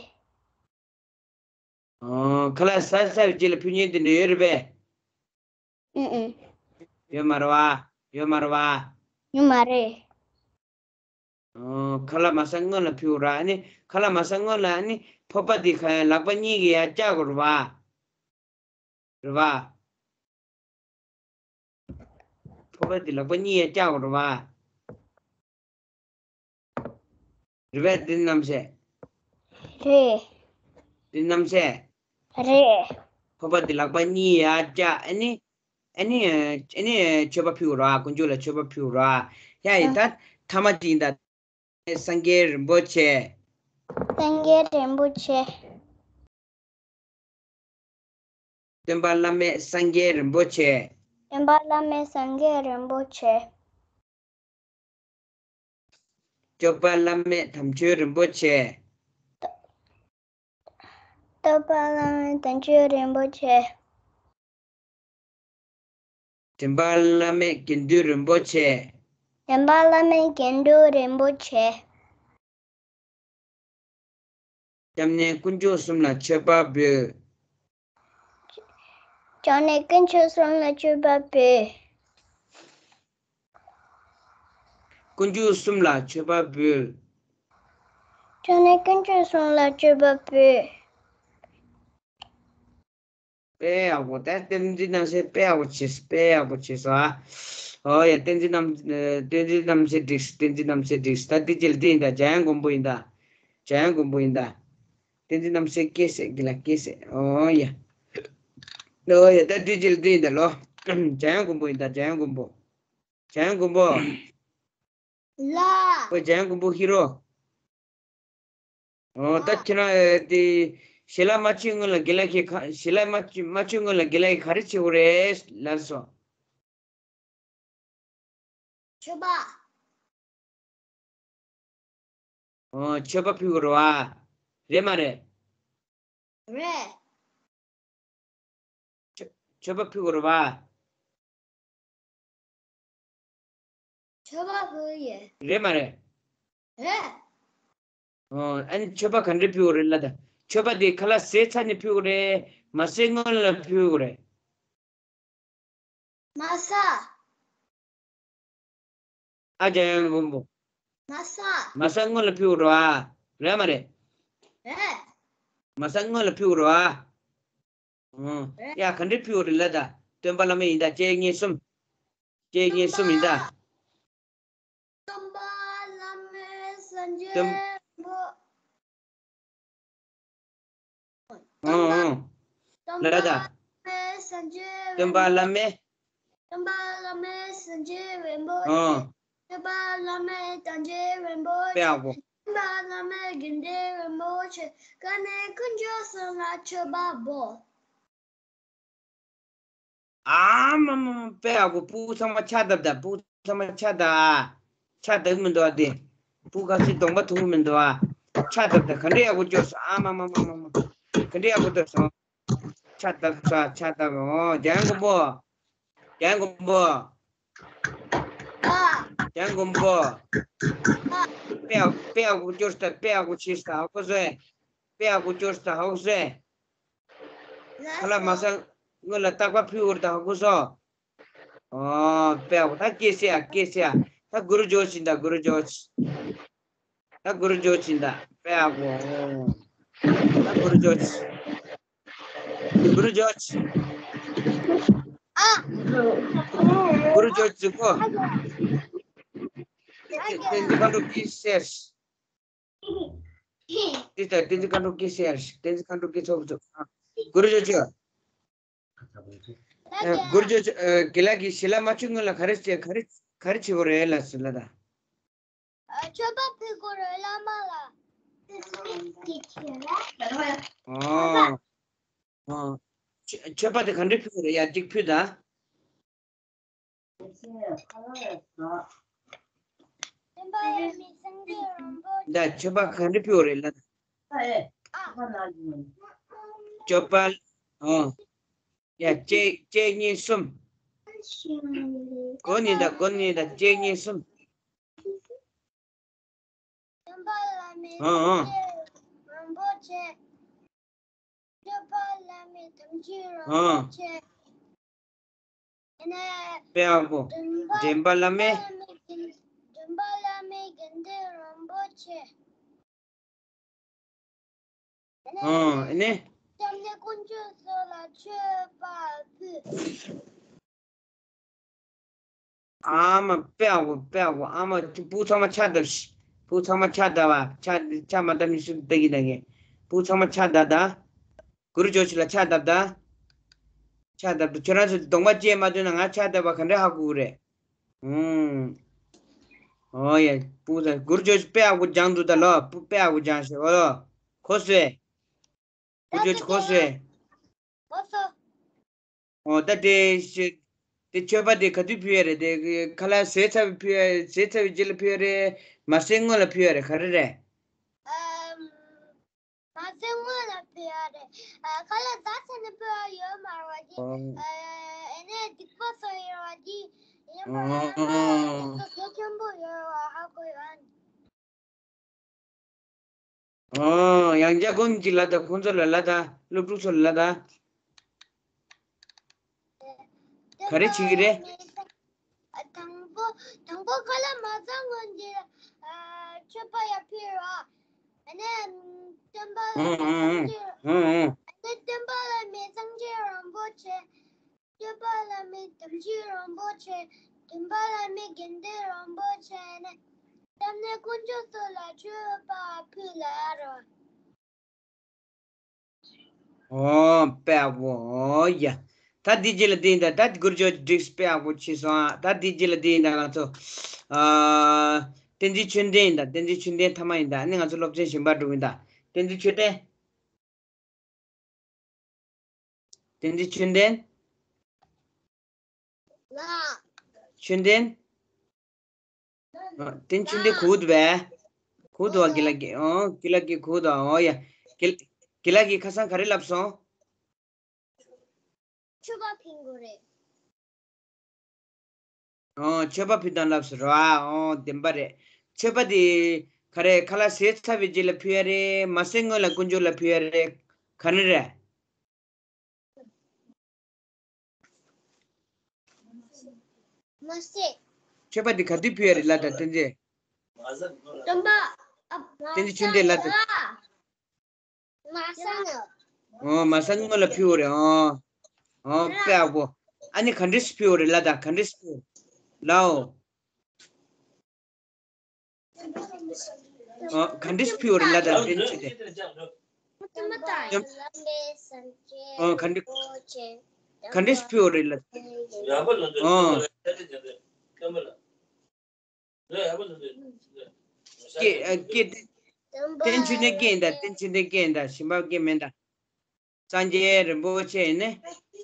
ཨོ། ཁ་ལག་ཟ་ཚར་བའི་རྗེས་ལ་ཕུལ་མཁན་དེ་འདྲ་ཡོད་རེད་པས། ཨུ་ཨུ། ཡོད་མ་རེད་བ། ཡོད་མ་རེད་བ། ཡོད་མ་རེད། ཨོ། ཁ་ལག་མ་ཟ་སྔོན་ལ་ཕུལ་ར། ཨ་ནི་ཁ་ལག་མ་ཟ་སྔོན་ལ་ཨ་ནི་ཕོར་པ་དེ་ཁ་ལག་པ་གཉིས་ཀྱིས་ཡར་བཀྱག་དགོས་རེད་བ། རེད་བ། ཕོར་པ་དེ་ལག་པ་གཉིས་ཡར་བཀྱག་དགོས་རེད་བ། རེད་པས། འདི་རྣམ་སྲས། རེད། འདི་རྣམ་སྲས། རེད། ཕོར་པ་དེ་ལག་པ་གཉིས་ཡར་བཀྱག་ཨ་ནི། ཨ་ནི། ཨ་ནི་མཆོད་པ་ཕུལ་དགོས་རེད་བ། དཀོན་མཆོག་ལ་མཆོད་པ་ཕུལ་དགོས་རེད་བ། ཡ་ཡིན་ད། ཐ་མ་གཅིག་ཡིན་ད། སངས་རྒྱས་རིན་པོ་ཆེ། སངས་རྒྱས་རིན་པོ་ཆེ། སྟོན་པ་བླ་མས་སངས་རྒྱས་རིན་པོ་ཆེ། སྟོན་པ་བླ་མས་སངས་རྒྱས་རིན་པོ་ཆེ། སྐྱོབ་པ་བླ་མས་དམ་ཆོས་རིན་པོ་ཆེ། སྟོན་པ་བླ་མས་དམ་ཆོས་རིན་པོ་ཆེ། འདྲེན་པ་བླ་མས་དགེ་འདུན་རིན་པོ་ཆེ། འདྲེན་པ་བླ་མས་དགེ་འདུན་རིན་པོ་ཆེ། སྐྱབས་གནས་དཀོན་མཆོག་གསུམ་ལ་མཆོད་པ་འབུལ། སྐྱབས་གནས་དཀོན་མཆོག་གསུམ་ལ་མཆོད་པ་འབུལ། དཀོན་མཆོག་གསུམ་ལ་མཆོད་པ་འབུལ། སྐྱབས་གནས་དཀོན་མཆོག་གསུམ་ལ་མཆོད་པ་འབུལ། དཔེ་ཡག་པོ། ད་བསྟན་འཛིན་རྣམ་སྲས་དཔེ་ཡག་པོ་བྱས་སོང་། དཔེ་ཡག་པོ་བྱས་སོང་ཨ། ཨོ་ཡ། བསྟན་འཛིན་རྣམ་བསྟན་འཛིན་རྣམ་སྲས་འགྲིགས། བསྟན་འཛིན་རྣམ་སྲས་འགྲིགས། ད་འདི་རྗེས་ལ་འདི་ཡིན་ད། འཇམ་དབྱངས་མགོན་པོ་ཡིན་ད། འཇམ་དབྱངས་མགོན་པོ་ཡིན་ད། བསྟན་འཛིན་རྣམ་སྲས་སྐྱེས་སེ་གི་ལ་སྐྱེས་སེ། ཨོ་ཡ། ཨོ་ཡ། ད་འདི་རྗེས་ལ་འདི་ཡིན་ད་ལོ། འཇམ་དབྱངས་མགོན་པོ་ཡིན་ད། འཇམ་དབྱངས་མགོན་པོ། འཇམ་དབྱངས་མགོན་པོ། ལ། ཨོ་འཇམ་དབྱངས་མགོན་པོ་ཧི་རོ། ཨོ་ད་ཁྱེད་རང་དེ་ཞལ་ལག་མ་མཆོད་སྔོན་ལ་དགེ་ལགས་ཀྱིས་ག་ཞལ་ལག་མ་མཆོད་མ་མཆོད་སྔོན་ལ་དགེ་ལགས་ཀྱིས་ག་རེ་བྱེད་དགོས་རེད་ལབ་སོང་། མཆོད་པ། ཨོ་མཆོད་པ་ཕུལ་དགོས་རེད་བ། རེད་མ་རེད། རེད། མཆོད་མཆོད་པ་ཕུལ་དགོས་རེད་བ། མཆོད་པ་ཕུལ་ཡོད། རེད་མ་རེད། རེད། ཨོ་ཨ་ནི་མཆོད་པ་ག་འདྲས་ཕུལ་དགོས་རེད་ལབ་ད། མཆོད་པ་དེ་ཁ་ལག་ཟས་ཚར་ནས་ཕུལ་དགོས་རེད། མ་ཟས་སྔོན་ལ་ཕུལ་དགོས་རེད། མ་ཟ། ཨ་འཇམ་དབྱངས་མགོན་པོ། མ་ཟ། མ་ཟ་སྔོན་ལ་ཕུལ་དགོས་རེད་བ། རེད་མ་རེད། རེད། མ་ཟ་སྔོན་ལ་ཕུལ་དགོས་རེད་བ། ཨོ། རེད། ཡ་ག་འདྲས་ཕུལ་དགོས་རེད་ལབ་ད། སྟོན་པ་བླ་མ་ཡིན་ད། སྐྱེ་གནས་གསུམ། སྐྱེ་གནས་གསུམ་ཡིན་ད། སྟོན་པ་བླ་མས་སངས་རྒྱས་སྟོན་རིན་པོ། ཨོ་ཨོ། སྟོན་པ་ལ་ད། བླ་མས་སངས་རྒྱས་སྟོན་པ་བླ་མས། སྟོན་པ་བླ་མས་སངས་རྒྱས་རིན་པོ་ཆེ། ཨོ། སྟོན་པ་བླ་མས་དམ་ཆོས་རིན་པོ་ཆེ། དཔེ་ཡག་པོ། སྟོན་པ་བླ་མས་དགེ་འདུན་རིན་པོ་ཆེ། དཀོན་མཆོག་གསུམ་ལ་མཆོད་པ་འབུལ། ཨ་མ་མ་མ། དཔེ་ཡག་པོ། སྤུ་གུ་ཚང་མ་ཕྱག་བརྡབས་ད། སྤུ་གུ་ཚང་མ་ཕྱག་བརྡབས་ཨ། ཕྱག་བརྡབ་གི་མི་འདུག་ཨ་དེ། སྤུ་གུ་ག་ཚོད་གདོང་པ་ཐུག་གི་མི་འདུག་ཨ། ཕྱག་བརྡབས་ད། ག་འདྲས་ཡག་པོ་སྐྱོར་སོང་། ཨ་མ་མ་མ་མ་མ། ག་འདྲས་ཡག་པོ་སྐྱོར་སོང་། ཕྱག་བརྡབས་སོང་། ཕྱག་བརྡབས། ཨོ་འཇམ་དབྱངས་མགོན་པོ། འཇམ་དབྱངས་མགོན་པོ། ཡང་མགོན་པོ། དཔེ་ཡག་དཔེ་ཡག་པོ་སྐྱོར་ཤིག་དང་། དཔེ་ཡག་པོ་བྱས་ཤིག་དང་། ཧ་གོ་སོང་ངས། དཔེ་ཡག་པོ་སྐྱོར་ཤིག་དང་། ཧ་གོ་སོང་ངས། ཁ་ལག་མ་ཟ་སྔོན་ལ་རྟག་པར་ཕུལ་དགོས་རེད་དང་། ཧ་གོ་སོང་། ཨོ། དཔེ་ཡག་པོ། ད་སྐད་ཆ་ཡ། སྐད་ཆ་ཡ། ད་གུ་རུ་ཇོ་ཅིག་དང་། གུ་རུ་ཇོ་ཅིག་ད་གུ་རུ་ཇོ་ཅིག་དང་། དཔེ་ཡག་པོ། ད་གུ་རུ་ཇོ་ཅིག་གུ་རུ་ཇོ་ཅིག་གུ་རུ་ཇོ་ཅིག་གོ། བསྟན་འཛིན་མཁའ་འགྲོ་སྐད་ཆ་བཤད། དེ་ལྟར་བསྟན་འཛིན་མཁའ་འགྲོ་སྐད་ཆ་བཤད། བསྟན་འཛིན་མཁའ་འགྲོ་སྐད་ཆ་ཚོགས་ཚོགས། གུ་རུ་ཇོ་ཅིག་ཨ། གུ་རུ་ཇོ་ཅིག་ཨ། དགེ་ལགས་ཀྱིས་ཞལ་ལག་མ་མཆོད་སྔོན་ལ་ག་རེ་བྱེད། ག་རེ་ག་རེ་བྱེད་དགོས་རེད་ལབ་སོང་ལབ་དང་། ཨ། མཆོད་པ་ཕུལ་དགོས་རེད་བླ་མ་ལ། ཨོ། ཨོ། མཆོད་མཆོད་པ་དེ་ག་འདྲས་ཕུལ་དགོས་རེད། ཡ། གཅིག་ཕུལ་དང་། ད་མཆོད་པ་ག་འདྲས་ཕུལ་དགོས་རེད་ལབ་དང་། མཆོད་པ། ཨོ། ཡ། གཅིག་གཅིག་གཉིས་གསུམ། དགུ་ནི་དང་དགུ་ནི་དང་། གཅིག་གཉིས་གསུམ། སྟོན་པ་བླ་མའི། ཨོ་ཨོ། ཐུགས་རྗེ་རིན་པོ་ཆེ། སྟོན་པ་བླ་མའི་དམ་ཚིག་རིན་པོ་ཆེ། ཨོ། ཨེ་ནས། དཔེ་ཡག་པོ། འདྲེན་པ། འདྲེན་པ་བླ་མའི། འདྲེན་པ་བླ་མའི་དགེ་འདུན་རིན་པོ་ཆེ། ཨོ། ཨེ་ནས། སྐྱབས་གནས་དཀོན་མཆོག་སོགས་ལ་མཆོད་པ་ཕུལ། ཨ་མ་དཔེ་ཡག་པོ། དཔེ་ཡག་པོ། ཨ་མ་ཕྲུ་གུ་ཚང་མ་ཕྱག་བརྡབས་ཤིག་ཕྲུ་གུ་ཚང་མ་ཕྱག་བརྡབས་པ། ཕྱག་ཕྱག་མ་བརྡབས་མི་སུ་བསྡད་ཀྱི་ད་གས། ཕྲུ་གུ་ཚང་མ་ཕྱག་བརྡབས་དང་། གུ་རུ་ཇོ་ཅིག་ལ་ཕྱག་བརྡབས་དང་། ཕྱག་བརྡབས་དང་། ཁྱོད་རང་ཚོ་གདོང་པ་བཅད་མ་ཐུབ་ན་ང་ཕྱག་བརྡབས་པ་ག་འདྲས་ཧ་གོ་གི་རེད། ཨུམ། ཨོ་ཡ། ཕྲུ་གུ་ཚང་། གུ་རུ་ཇོ་ཅིག་དཔེ་ཡག་པོ་སྦྱངས་འདུག་ད་ལོ། དཔེ་ཡག་པོ་སྦྱངས་ཤག་ཨོ་ལོ། གོ་སོང་ངས། གུ་རུ་ཇོ་ཅིག་གོ་སོང་ངས། གོ་སོང་། ཨོ། ད་དེ་ཤི། དེ་མཆོད་པ་དེ་ག་དུས་ཕུལ་ཡ་རེད། དེ་ཁ་ལག་ཟས་ཚར་བའི་ཕུལ་ཡ། ཟས་ཚར་བའི་རྗེས་ལ་ཕུལ་ཡ་རེད། མ་ཟས་སྔོན་ལ་ཕུལ་ཡ་རེད། ག་རེ་རེད། ཨམ། མ་ཟས་སྔོན་ལ་ཕུལ་ཡ་རེད། ཨ། ཁ་ལག་ཟ་ཚར་ནས་ཕུལ་ཡ་ཡོད་མ་རེད་པ་དེ། ཨོ། ཨ། ཨེ་ནས་སྡིག་པ་གསོག་ཡོད་རེད་པ་དེ། ཡིན་པ་ཡིན་ན་ཨོ། དེ་ཚོ་ཆེན་པོ་ཡོད་རེད་པ་ཧ་གོ་ཡོད། ཨོ། ཡང་བསྐྱར་དགོངས་ཀྱིས་ལབ་དང་། ཁོང་ཚོ་ལ་ལབ་དང་། སློབ་ཕྲུག་ཚོ་ལ་ལབ་དང་། ག་རེ་བྱེད་ཀྱི་རེད། དང་པོ། དང་པོ་ཁ་ལག་མ་ཟ་སྔོན་གྱི། ཨ། མཆོད་པ་ཡར་ཕུལ་རོགས། ཨ་ནི། སྟོན་པ་བླ་མའི་ཨང་ཨང་ཨང་ཨང་། ཨ་ནི་སྟོན་པ་བླ་མའི་སངས་རྒྱས་རིན་པོ་ཆེ། སྟོན་པ་བླ་མའི་དམ་ཚིག་རིན་པོ་ཆེ། སྟོན་པ་བླ་མའི་དགེ་འདུན་རིན་པོ་ཆེ་ནས། སྐྱབས་གནས་དཀོན་མཆོག་སོགས་ལ་མཆོད་པ་ཕུལ་ལ་རོ། ཨོ། དཔེ་ཡག་པོ། ཨོ་ཡ། ད་འདི་རྗེས་ལ་འདི་ཡིན་ད། ད་གུ་རུ་ཇོ་བསྒྲིགས། དཔེ་ཡག་པོ་བྱས་སོང་ཨ། ད་འདི་རྗེས་ལ་འདི་ཡིན་ད། ང་ཚོ། ཨ། བསྟན་འཛིན་ཆོས་ལྡན་ཡིན་ད། བསྟན་འཛིན་ཆོས་ལྡན་མཐའ་མ་ཡིན་ད། ཨ་ནི་ང་ཚོ་སློབ་ཚན་གཞན་པ་འགྲོ་གི་ཡིན་ད། བསྟན་འཛིན་ཆོས་ལྡན། བསྟན་འཛིན་ཆོས་ལྡན། ལགས། ཆོས་ལྡན། ཨ། བསྟན་ཆོས་ལྡན་གོ་འདུག་པས། གོ་འདུག་པ། དགེ་ལགས་ཀྱིས། ཨོ། དགེ་ལགས་ཀྱིས་གོ་འདུག། ཨོ་ཡ། དགེ་དགེ་ལགས་ཀྱིས་ཁ་སང་ག་རེ་ལབ་སོང་། མཆོད་པ་ཕུལ་དགོས་རེད། ཨོ། མཆོད་པ་ཕུལ་སྟངས་ལབ་སོང་ར། ཨོ། བདེན་པ་རེད། མཆོད་པ་དེ་ག་རེ། ཁ་ལག་ཟས་ཚར་བའི་རྗེས་ལ་ཕུལ་ཡ་རེད། མ་ཟས་སྔོན་ལ་དཀོན་མཆོག་ལ་ཕུལ་ཡ་རེད། ག་རེ་རེད། མ་ཟད། མཆོད་པ་འདི་ག་དུས་ཕུལ་ཡ་རེད་ལབ་དང་། བསྟན་འཛིན། སྟོན་པ། ཨ། བསྟན་འཛིན་ཆོས་ལྡན་ལབ་དང་། མ་ཟ། ཨོ། མ་ཟ་སྔོན་ལ་ཕུལ་བ་རེད། ཨོ། ཨོ། དཔེ་ཡག་པོ། ཨ་ནི་ག་འདྲས་ཕུལ་བ་རེད་ལབ་དང་། ག་འདྲས་ཕུལ། ལའོ། ཨོ། ག་འདྲས་ཕུལ་བ་རེད་ལབ་དང་། བསྟན་འཛིན་ཆོས་ལྡན། ཨོ། ག་འདྲས། ག་འདྲས་ཕུལ་བ་རེད་ལབ། ཨོ། སྐད། ཨ། སྐད། བསྟན་ཆོས་ལྡན་སྐད་ཡིན་ད། བསྟན་ཆོས་ལྡན་སྐད་ཡིན་ད། གཞན་པ་སྐད་མིན་ད། སངས་རྒྱས་རིན་པོ་ཆེ་ཡིན་ནི་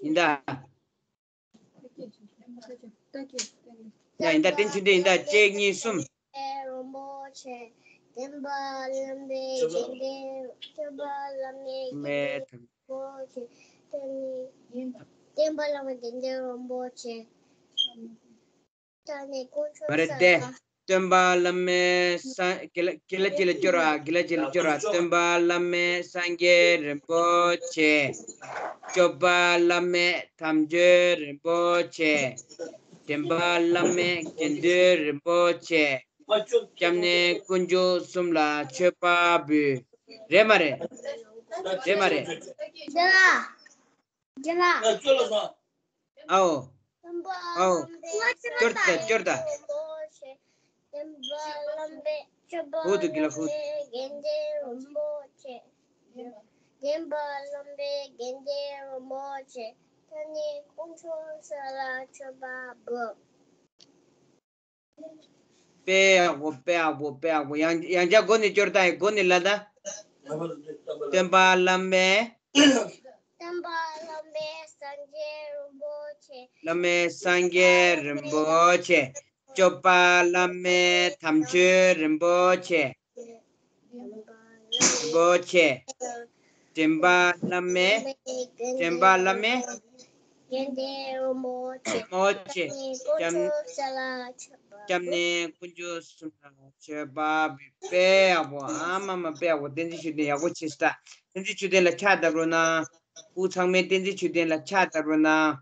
ཡིན་ད། ཡ། ཡིན་ད། བསྟན་ཆོས་ལྡན་ཡིན་ད། གཅིག་གཉིས་གསུམ། རིན་པོ་ཆེ། སྟོན་པ་བླ་མའི་དགེ་འདུན། སྟོན་པ་བླ་མའི་དགེ་འདུན་རིན་པོ་ཆེ། སྟོན་པ་བླ་མའི་དགེ་འདུན་རིན་པོ་ཆེ། མ་རེད་དེ། སྟོན་པ་བླ་མའི་སངས། དགེ་ལ་དགེ་ལ་ཅི་ལ་སྐྱོར་བ། དགེ་ལ་ཅི་ལ་སྐྱོར་བ། སྟོན་པ་བླ་མའི་སངས་རྒྱས་རིན་པོ་ཆེ། སྐྱོབ་པ་བླ་མའི་དམ་ཆོས་རིན་པོ་ཆེ། འདྲེན་པ་བླ་མའི་དགེ་འདུན་རིན་པོ་ཆེ། སྐྱབས་གནས་དཀོན་མཆོག་གསུམ་ལ་མཆོད་པ་འབུལ། རེད་མ་རེད། རེད་མ་རེད། རྒན་ལགས། རྒན་ལགས། ཨའོ། ཨའོ། སྐྱོར་ད་སྐྱོར་ད། ཧུ་དུ་གི་ལ་ཧུ། དཔེ་ཡག་པོ། དཔེ་ཡག་པོ། དཔེ་ཡག་པོ། ཡང་ཡང་བསྐྱར་མགོ་ནས་སྐྱོར་ད། མགོ་ནས་ལ་ད། སྟོན་པ་བླ་མའི། སྟོན་པ་བླ་མའི་སངས་རྒྱས་རིན་པོ་ཆེ། བླ་མའི་སངས་རྒྱས་རིན་པོ་ཆེ། སྐྱོབ་པ་བླ་མའི་དམ་ཆོས་རིན་པོ་ཆེ། རིན་པོ་ཆེ། འདྲེན་པ་བླ་མའི། འདྲེན་པ་བླ་མའི། རིན་པོ་ཆེ། སྐྱབས། སྐྱབས་གནས་དཀོན་མཆོག་གསུམ་ལ་མཆོད་པ་འབུལ། དཔེ་ཡག་པོ། ཨ་མ་མ། དཔེ་ཡག་པོ། བསྟན་འཛིན་ཆོས་ལྡན་ཡག་པོ་བྱས་ཤག་བསྟན་འཛིན་ཆོས་ལྡན་ལ་ཕྱག་བརྡབ་རོགས་གནང་། སྐུ་ཚང་མས་བསྟན་འཛིན་ཆོས་ལྡན་ལ་ཕྱག་བརྡབ་རོགས་གནང་།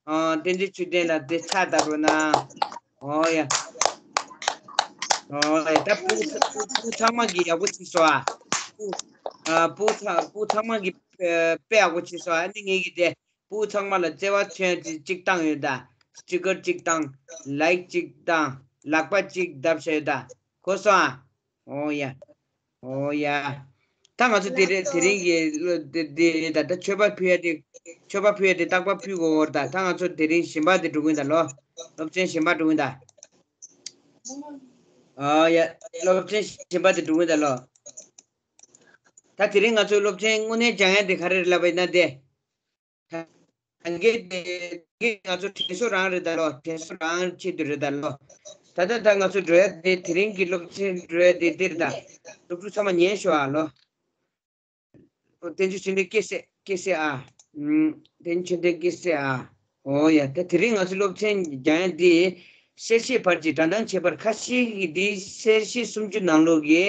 ཨ། བསྟན་འཛིན་ཆོས་ལྡན་ལ་དེ་ཕྱག་བརྡབ་རོགས་གནང་། ཨོ་ཡ། ཨོ་ཡ། ད་སྤུ་སྤུ་སྤུ་ཚང་མ་གིས་ཡག་པོ་བྱས་སོང་ཨ། སྤུ། ཨ། སྤུ་ཚང་སྤུ་ཚང་མ་གིས་དཔེ་དཔེ་ཡག་པོ་བྱས་སོང་ཨ། ཨ་ནི་ངེད་ཀྱིས་དེ་སྤུ་ཚང་མ་ལ་བརྩེ་བ་མཚོན་ཡ་གཅིག་བཏང་ཡོད་ད། སི་ཊི་ཀར་གཅིག་བཏང་། ལའིཀ་གཅིག་བཏང་། ལག་པ་གཅིག་བརྡབས་བཞག་ཡོད་ད། གོ་སོང་ཨ། ཨོ་ཡ། ཨོ་ཡ། ད་ང་ཚོ་དེ་རིང་དེ་རིང་གི་བློ་དེ་དེ་ད་ད་མཆོད་པ་ཕུལ་ཡ་དེ། མཆོད་པ་ཕུལ་ཡ་དེ་རྟག་པར་ཕུལ་དགོས་འོར་ད། ད་ང་ཚོ་དེ་རིང་གཞན་པ་དེ་འགྲོ་གི་ཡིན་ད་ལོ། སློབ་ཚན་གཞན་པ་འགྲོ་གི་ཡིན་ད། ཨོ་ཡ། སློབ་ཚན་གཞན་པ་དེ་འགྲོ་གི་ཡིན་ད་ལོ། ད་དེ་རིང་ང་ཚོའི་སློབ་ཚན་དངོས་གནས་སྦྱང་ཡ་དེ་ག་རེ་རེད་ལབ་པ་ཡིན་ན་དེ། ད་གིན་དེ་གིན་ང་ཚོ་དྲན་གསོ་རང་རེད་ད་ལོ། དྲན་གསོ་རང་ཆེད་དུ་རེད་ད་ལོ། ད་ལྟ་ད་ང་ཚོ་འགྲོ་ཡ་དེ་དེ་རིང་གི་སློབ་ཚན་འགྲོ་ཡ་དེ་འདིར་ད། སློབ་ཕྲུག་ཚང་མ་ཉན་ཤོག་ཨ་ལོ། བསྟན་འཛིན་ཆོས་ལྡན་སྐད་གསལ་སྐད་གསལ་ཨ། ཨུམ། བསྟན་འཛིན་ཆོས་ལྡན་སྐད་གསལ་ཨ། ཨོ་ཡ། ད་དེ་རིང་ང་ཚོ་སློབ་ཚན་སྦྱང་ཡ་འདི། གསལ་བཤད་བར་གྱི་སྒྲ་གདངས་ཁྱད་པར། ཁ་ཤས་ཀྱིས་འདི་གསལ་བཤད་སུམ་ཅུ་ནང་ལོགས་ཀྱི།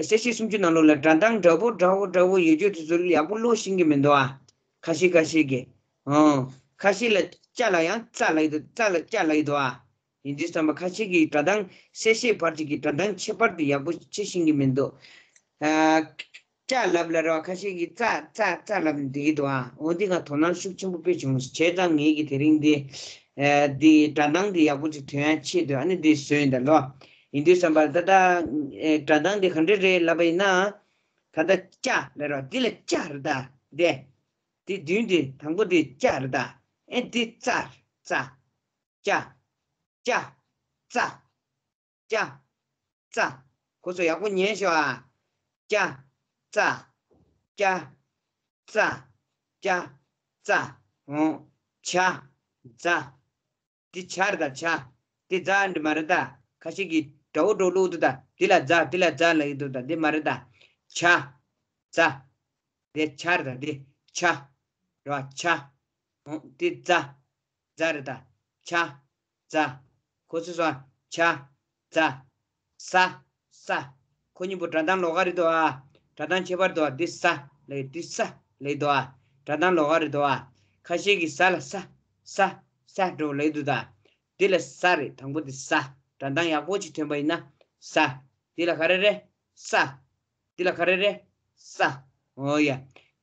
གསལ་བཤད་སུམ་ཅུ་ནང་ལོགས་ལ་སྒྲ་གདངས་འདྲ་པོ་འདྲ་པོ་འདྲ་པོ་ཡོད་རྒྱུ་དེ་ཚོ་ཡག་པོ་ཀློག་ཤེས་ཀྱི་མི་འདུག་ཨ། ཁ་ཤས་ཁ་ཤས་ཀྱིས། ཨོ། ཁ་ཤས་ལ་ཅ་ལ་ཡང་ཙ་ལབ་ཀྱི་འདུག་ཙ་ལ་ཅ་ལབ་ཀྱི་འདུག་ཨ། ཡིན་དུས་ཙམ་པ་ཁ་ཤས་ཀྱིས་སྒྲ་གདངས་གསལ་བཤད་བར་གྱི་སྒྲ་གདངས་ཁྱད་པར་དེ་ཡག་པོ་ཤེས་ཤེས་ཀྱི་མི་འདུག་ཨ། ཅ་ལབ་ལ་ར་ཁ་ཤས་ཀྱིས་ཙ་ཙ་ཙ་ལབ་ནས་བསྡད་ཀྱི་འདུག་ཨ། འོ་འདི་ང་དོ་སྣང་ཤུགས་ཆེན་པོ་དཔེ་བྱུང་། བྱས་ཙང་ངེད་ཀྱིས་དེ་རིང་འདི། ཨ། འདི་སྒྲ་གདངས་འདི་ཡག་པོ་ཅིག་ཐོན་ཡ་ཆེད་དུ་ཨ་ནི་འདི་བཟོས་ཡིན་ད་ལོ། ཡིན་དུས་ཙམ་པ་ད་ལྟ། ཨེ། སྒྲ་གདངས་འདི་ག་འདྲ་རེད་ལབ་པ་ཡིན་ན། ད་ལྟ་ཅ་ལབ་ར་འདི་ལ་ཅ་རེད་ད། འདི། འདི་མདུན་འདི་དང་པོ་འདི་ཅ་རེད་ད། ཨེ་འདི་ཙ། ཙ། ཅ། ཅ། ཙ། ཅ། ཙ། ཁོ་ཚོ་ཡག་པོ་ཉན་ཤོག་ཨ། ཅ། ཙ། ཅ། ཙ། ཅ། ཙ། འོ། ཇ། ཛ། འདི་ཇ་རེད་ད། ཇ། འདི་ཛ་འདི་མ་རེད་ད། ཁ་ཤས་ཀྱིས་འདྲ་བོ་འདྲ་བོ་བླུགས་འདུག་ད། འདི་ལ་ཛ། འདི་ལ་ཛ་ལབ་ཀྱི་འདུག་ད། འདི་མ་རེད་ད། ཇ། ཛ། འདི་ཇ་རེད་ད། འདི་ཇ། རེད་བ། ཇ། འོ། འདི་ཛ། ཛ་རེད་ད། ཇ། ཛ། ཁོ་ཚོས་སོང་། ཇ། ཛ། ས། ས། ཁོ་གཉིས་པོ་སྒྲ་གདངས་ལོགས་ཀ་རེད་དོ་ཨ། སྒྲ་གདངས་ཁྱད་པར་དོ་ཨ། འདི་ས་ལབ། འདི་ས་ལབ་དོ་ཨ། སྒྲ་གདངས་ལོགས་ཀ་རེད་དོ་ཨ། ཁ་ཤས་ཀྱིས་ཟ་ལ་ས། ས། ས་འགྲོ་ལབ་འདུག་ད། འདི་ལ་ས་རེད། དང་པོ་འདི་ས། སྒྲ་གདངས་ཡག་པོ་ཅིག་ཐོན་པ་ཡིན་ན་ས། འདི་ལ་ག་རེ་རེད། ས། འདི་ལ་ག་རེ་རེད། ས། འོ་ཡ།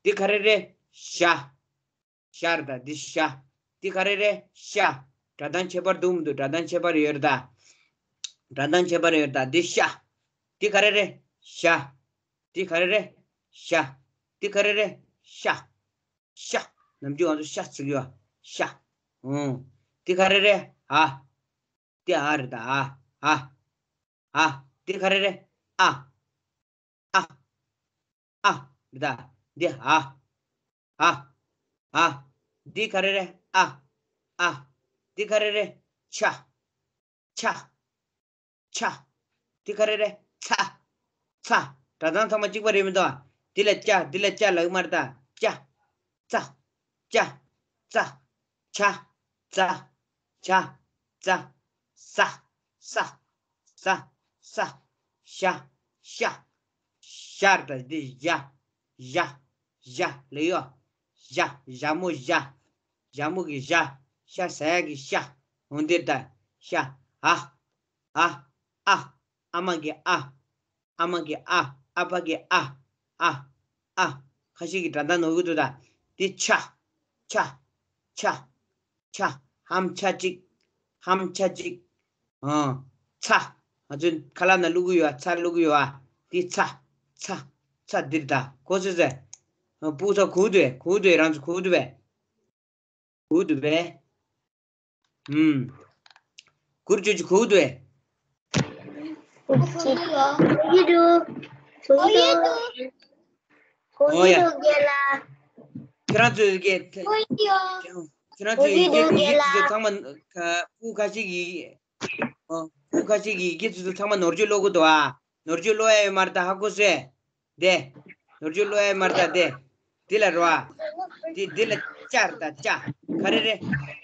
འདི་ག་རེ་རེད། ཞ། ཞ་རེད་ད། འདི་ཤ། འདི་ག་རེ་རེད། ཤ། སྒྲ་གདངས་ཁྱད་པར་འདུག་མི་འདུག་སྒྲ་གདངས་ཁྱད་པར་ཡོད་རེད་ད། སྒྲ་གདངས་ཁྱད་པར་ཡོད་རེད་ད། འདི་ཤ། འདི་ག་རེ་རེད། ཤ། འདི་ག་རེ་རེད། ཤ། འདི་ག་རེ་རེད། ཤ། ཤ། ནམ་རྒྱུན་ང་ཚོ་ཤ་ཟེར་གྱི་ཡོད། ཤ། འོང་། འདི་ག་རེ་རེད། ཨ། འདི་ཨ་རེད་ད། ཨ། ཨ། ཨ། འདི་ག་རེ་རེད། ཨ། ཨ། ཨ། འདི་ད། འདི་ཨ། ཨ། ཨ། འདི་ག་རེ་རེད། ཨ། ཨ། འདི་ག་རེ་རེད། ཆ། ཆ། ཆ། འདི་ག་རེ་རེད། ཚ། ཚ། སྒྲ་གདངས་ཚང་མ་གཅིག་པ་རེད་མི་འདུག་ཨ། འདི་ལ་ཅ། འདི་ལ་ཅ་ལབ་ཀྱི་མ་རེད་ད། ཅ། ཙ། ཅ། ཙ། ཆ། ཚ། ཆ། ཙ། ས། ས། ས། ས། ཤ། ཤ། ཤར་ད་འདི་ཞ། ཞ། ཞ་ལེ་ཡོ། ཞ། ཞ་མོ་ཞ། ཞ་མོ་གི་ཞ། ཤ་ཟ་ཡ་གི་ཤ། འོ་འདི་ད། ཤ། ཨ། ཨ། ཨ། ཨ་མ་གི་ཨ། ཨ་མ་གི་ཨ། ཨ་ཕ་གི་ཨ། ཨ། ཨ། ཁ་ཤས་ཀྱི་སྒྲ་གདངས་ནོར་གི་འདུག་ད། འདི་ཆ། ཆ། ཆ། ཆ། ཧམ་ཆ་གཅིག་ཧམ་ཆ་གཅིག་ཨ། ཚ། ང་ཚོས་ཁ་ལག་ནང་བླུག་གི་ཡོད་ཨ། ཚ་བླུག་གི་ཡོད་ཨ། འདི་ཚ། ཚ། ཚ་འདིར་ད། གོ་སོང་ཟེར། སྤུ་གུ་ཚོ་གོ་འདུག་གས། གོ་འདུག་གས། རང་ཚོ་གོ་འདུག་པས། གོ་འདུག་པས། ཨུམ། གུར་ཅོ་ཅོ་གོ་འདུག་གས། གོ་གི་འདུག་གོ་གི་འདུག་གོ་གི་འདུག་རྒན་ལགས། ཁྱེད་རང་ཚོའི་སྐད། ཁྱེད་རང་ཚོའི་སྐད་ཀྱི་ཡིག་ཚོ་ཚང་མ་སྤུ་གུ་ཁ་ཤས་ཀྱི། ཨོ། སྤུ་གུ་ཁ་ཤས་ཀྱི་ཡི་གེ་ཚོ་ཚང་མ་ནོར་བཅོས་ཀློག་གི་འདུག་ཨ། ནོར་བཅོས་ཀློག་ཡ་ཡོད་མ་རེད་ད། ཧ་གོ་སོང་། དེ། ནོར་བཅོས་ཀློག་ཡ་ཡོད་མ་རེད་ད་དེ། འདི་ལ་རོ་ཨ། འདི་འདི་ལ་ཅ་རེད་ད་ཅ། ག་རེ་རེད།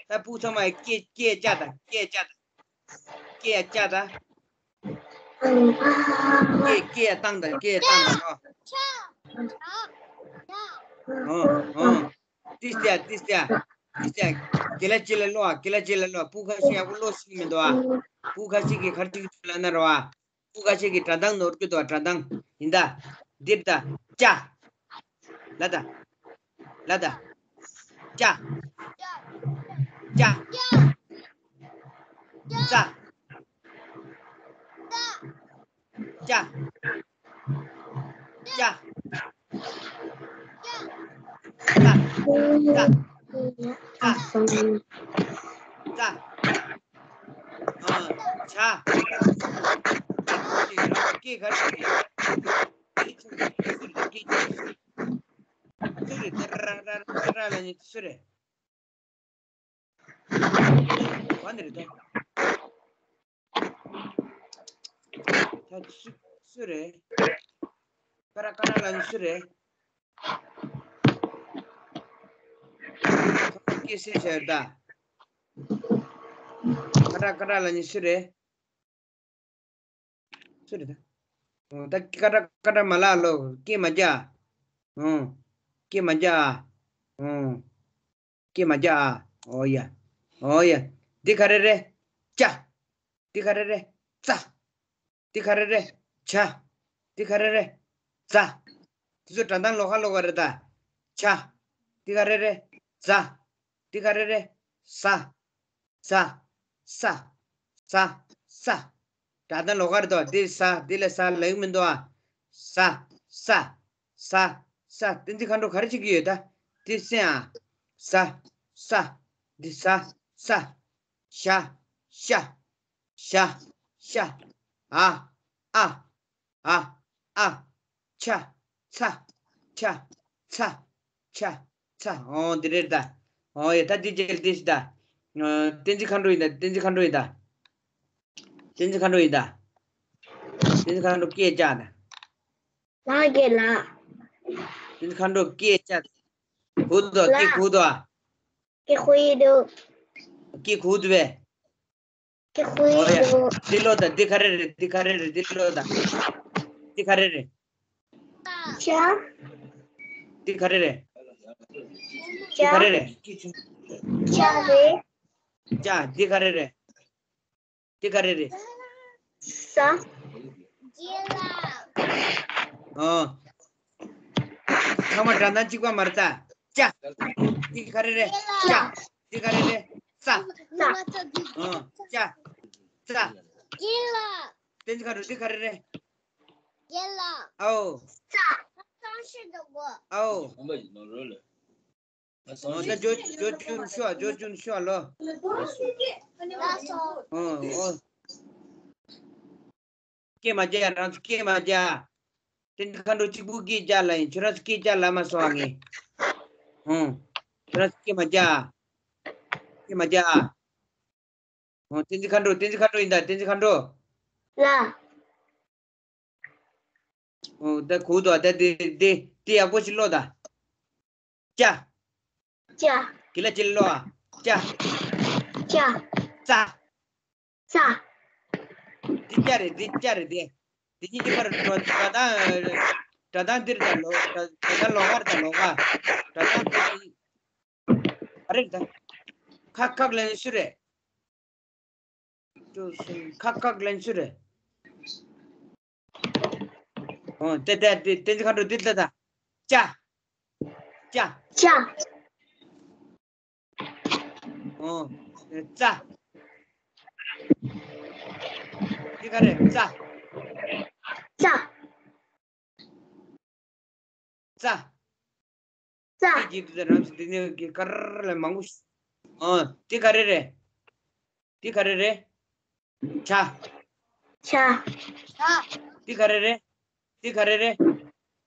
ད་སྤུ་གུ་ཚང་མ་སྐད་སྐད་ཅ་ད་སྐད་ཅ་ད། སྐད་ཡ་ཅ་ད། སྐད་སྐད་ཡ་བཏང་ད་སྐད་ཡ་བཏང་ད་རོ། ཨོ་ཨོ། ཏིས་ཏྱ་ཏིས་ཏྱ། ཏིས་ཏྱ། གི་ལ་ཅི་ལ་ལོ་ཨ། གི་ལ་ཅི་ལ་ལོ་ཨ། སྤུ་གུ་ཁ་ཤས་ཡག་པོ་ཀློག་ཤེས་ཀྱི་མི་འདུག་ཨ། སྤུ་གུ་ཁ་ཤས་ཀྱིས་ག་རེ་བྲིས་ཀྱི་འདུག་ལབ་ན་རོ་ཨ། སྤུ་གུ་ཁ་ཤས་ཀྱིས་སྒྲ་གདངས་ནོར་གྱི་འདུག་ཨ། སྒྲ་གདངས་ཡིན་ད། འདིར་ད་ཅ། ལ་ད། ལ་ད། ཅ། ཅ། ཙ། ཅ། ཅ། ཙ། ཙ། ཙ། ཙ། ཨ། ཆ། སྐད་ག་རེ་རེད། སྐད་ཆུང་ཆུང་སུ་རེད། སྐད་ཆུང་ཆུང་སུ་རེད། ཏི་ར་ར་ར་ར་ལབ་མཁན་དེ་སུ་རེད། བ་ནི་རེད་དོ། ད་སུ་སུ་རེད། ཀ་ར་ཀ་ར་ལབ་མཁན་སུ་རེད། སྐད་གསལ་བྱས་ད། ཀ་ར་ཀ་ར་ལབ་མཁན་སུ་རེད། སུ་རེད་ད། ཨོ། ད་ཀ་ར་ཀ་ར་མ་ལབ་ལོ། སྐད་མ་རྒྱག་ཨོ། སྐད་མ་རྒྱག་ཨོ། སྐད་མ་རྒྱག་ཨ། ཨོ་ཡ། ཨོ་ཡ། འདི་ག་རེ་རེད། ཅ། འདི་ག་རེ་རེད། ཙ། འདི་ག་རེ་རེད། ཇ། འདི་ག་རེ་རེད། ཛ། འདི་ཚོ་སྒྲ་གདངས་ལོགས་ཀ་ལོགས་ཀ་རེད་ད། ཇ། འདི་ག་རེ་རེད། ཛ། འདི་ག་རེ་རེད། ཟ། ཟ། ས། ས། ས། སྒྲ་གདངས་ལོགས་ཀ་རེད་དོ། འདི་ཟ། འདི་ལ་ཟ་ལབ་ཀྱི་མི་འདུག་ཨ། ཟ། ས། ས། ས། བསྟན་འཛིན་མཁའ་འགྲོ་ག་རེ་བྱེད་ཀྱི་ཡོད་ད། འདི་སེམས་ཨ། ཟ། ས། འདི་ཟ། ས། ཞ། ཤ། ཤ། ཤ། ཨ། ཨ། ཨ། ཨ། ཆ། ཚ། ཆ། ཚ། ཆ། ཚ། ཨོ་འདི་རེད་ད། ཨོ་ཡ། ད་འདི་རྗེས་འདི་ཞིག་ད། ཨ། བསྟན་འཛིན་མཁའ་འགྲོ་ཡིན་ད། བསྟན་འཛིན་མཁའ་འགྲོ་ཡིན་ད། བསྟན་འཛིན་མཁའ་འགྲོ་ཡིན་ད། བསྟན་འཛིན་མཁའ་འགྲོ་སྐད་རྒྱག་ད། ལགས་རྒན་ལགས། བསྟན་འཛིན་མཁའ་འགྲོ་སྐད་རྒྱག་གུ་དོ། སྐད་ལགས། གུ་དོ། སྐད་གུ་ཡི་འདུག་སྐད་གུ་འདུག་པས། སྐད་གུ་ཡི་འདུག་འདི་ལོ་ད། འདི་ག་རེ་རེད། འདི་ག་རེ་རེད། འདི་ལོ་ད། འདི་ག་རེ་རེད། ཅ། འདི་ག་རེ་རེད། ཅ། འདི་ག་རེ་རེད། ཅ་རེད། ཅ། འདི་ག་རེ་རེད། འདི་ག་རེ་རེད། ས། ཨོ། ཚང་མ་སྒྲ་གདངས་གཅིག་པ་མ་རེད་ད། ཅ། འདི་ག་རེ་རེད། ཅ། འདི་ག་རེ་རེད། ཙ། ཨོ། ཅ། ཙ། བསྟན་འཛིན་མཁའ་འགྲོ་འདི་ག་རེ་རེད། ཨོ། ཨོ། ཨོ། ད་ཇོ་ཇོ་ཅུན་ཤོ། ཇོ་ཅུན་ཤོ་ལོ། ཨོ་ཨོ། སྐད་མ་རྒྱག་རང་ཚོ་སྐད་མ་རྒྱག་བསྟན་འཛིན་མཁའ་འགྲོ་གཅིག་པུ་སྐད་རྒྱག་ལབ་ཡིན། ཁྱོད་རང་ཚོ་སྐད་རྒྱག་ལབ་མ་སོང་ཨ་ངས། ཨོ། ཁྱོད་རང་ཚོ་སྐད་མ་རྒྱག་སྐད་མ་རྒྱག་ཨོ། བསྟན་འཛིན་མཁའ་འགྲོ། བསྟན་འཛིན་མཁའ་འགྲོ་ཡིན་ད། བསྟན་འཛིན་མཁའ་འགྲོ། ལགས། ཨོ། ད་གུ་དོ། ད་དེ་དེ་དེ་ཡག་པོ་ཞིག་ཀློག་ད། ཅ། ཅ། གི་ལ་ཅི་ལ་ལོ་ཨ། ཅ། ཅ། ཙ། ཙ། འདི་ཅ་རེད། འདི་ཅ་རེད། འདི་འདི་གཉིས་ཀྱི་བར་སྒྲ་གདངས། སྒྲ་གདངས་འདིར་དང་ལོ། སྒྲ་གདངས་ལོགས་ཀར་དང་ལོགས་ཀ། སྒྲ་གདངས་འདིར་དང་། ཨ་རེད་ད། ཁ་ཁག་ལེན་ཤུ་རེད། ཁ་ཁག་ལེན་ཤུ་རེད། ཨོ་དེ་དེ་དེ་དེ་ཅི་ཁ་འགྲོ་འདི་ལ་ད། ཅ། ཅ། ཅ། ཨོ། ཙ། འདི་ག་རེ་ཙ། ཙ། ཙ། ཙ། འདི་གི་དུ་རང་སུ་འདི་ནས་གི་ཀར་ལ་མང་པོ་ཞིག་ཨོ་འདི་ག་རེ་རེད། འདི་ག་རེ་རེད། ཆ། ཆ། འདི་ག་རེ་རེད། འདི་ག་རེ་རེད།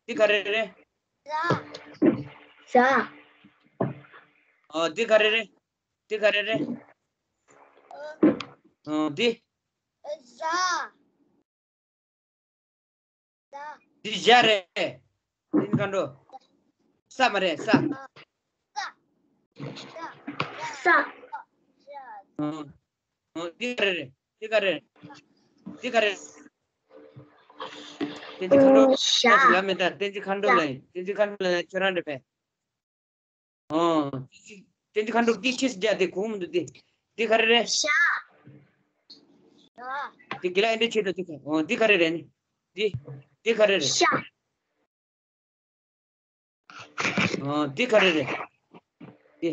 འདི་ག་རེ་རེད། ཟ། ཨོ་འདི་ག་རེ་རེད། འདི་ག་རེ་རེད། ཨོ་འདི། ཟ། འདི་ཞ་རེད། འདི་ནི་གང་འགྲོ། ས་མ་རེད་ས། ས། ཨོ། ཨོ་འདི་ག་རེ་རེད། འདི་ག་རེ་རེད། འདི་ག་རེ་རེད། དེ་འདི་གང་འགྲོ། ཤ། ལ་མེད་ད་དེ་འདི་གང་འགྲོ་ལ་ཡིན། དེ་འདི་གང་འགྲོ་ལ་ཡིན་ཁྱོད་རང་རེད་པས། ཨོ། དེ་འདི་ཁ་འགྲོ་ཀི་ཤིས་རྒྱ་དེ་གོང་མི་འདུག་དེ། དེ་ག་རེ་རེད། ཤ། དེ་གི་ལ་ཨེ་འདྲ་ཆེ་དོ་དེ་ག་ཨོ་དེ་ག་རེ་རེད་ནི། དེ། དེ་ག་རེ་རེད། ཤ། ཨོ་དེ་ག་རེ་རེད། དེ།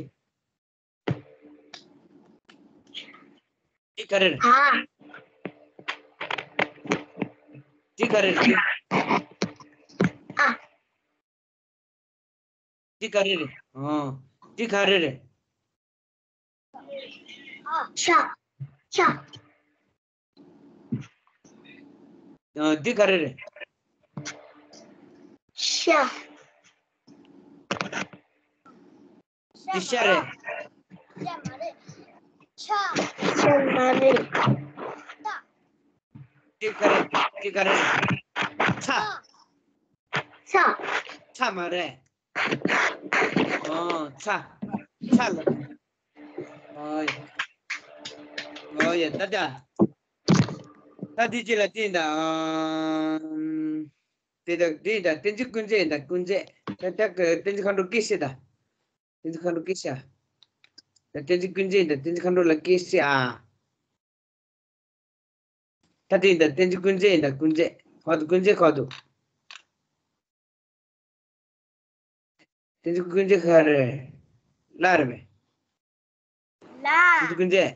དེ་ག་རེ་རེད། ཨ། དེ་ག་རེ་རེད། ཨ། འདི་ག་རེ་རེད། ཨོ། འདི་ག་རེ་རེད། ཤ། ཤ། ཨོ། འདི་ག་རེ་རེད། ཤ། འདི་ཤ་རེད། ཤ་མ་རེད། ཤ། ཤ་མ་རེད། འདི་ག་རེ། འདི་ག་རེ་རེད། ཚ། ཚ། ཚ་མ་རེད། ཨོ། ཚ། ཚ་ལ། ཨོ་ཡ། ཨོ་ཡ། ད་ད། ད་འདི་ཅི་ལ་བསྟན་ད། ཨམ། དེ་དག་འདི་ད་བསྟན་འཛིན་ཀུན་མཛེས་ད་ཀུན་མཛེས། ད་ད་གི་བསྟན་འཛིན་མཁའ་འགྲོ་སྐྱེ་སྲིད་ད། བསྟན་འཛིན་མཁའ་འགྲོ་སྐྱེ་སྲིད་ཨ། ད་བསྟན་འཛིན་ཀུན་མཛེས་ད་བསྟན་འཛིན་མཁའ་འགྲོ་ལ་སྐྱེ་སྲིད་ཨ། ད་དེ་ཡིན་ད་བསྟན་འཛིན་ཀུན་མཛེས་ཡིན་ད་ཀུན་མཛེས། ཁོ་ཐུ་ཀུན་མཛེས་ཁོ་ཐུ། བསྟན་འཛིན་ཀུན་མཛེས་ག་རེ། ལ་རེད་པས། ལ། བསྟན་འཛིན་ཀུན་མཛེས།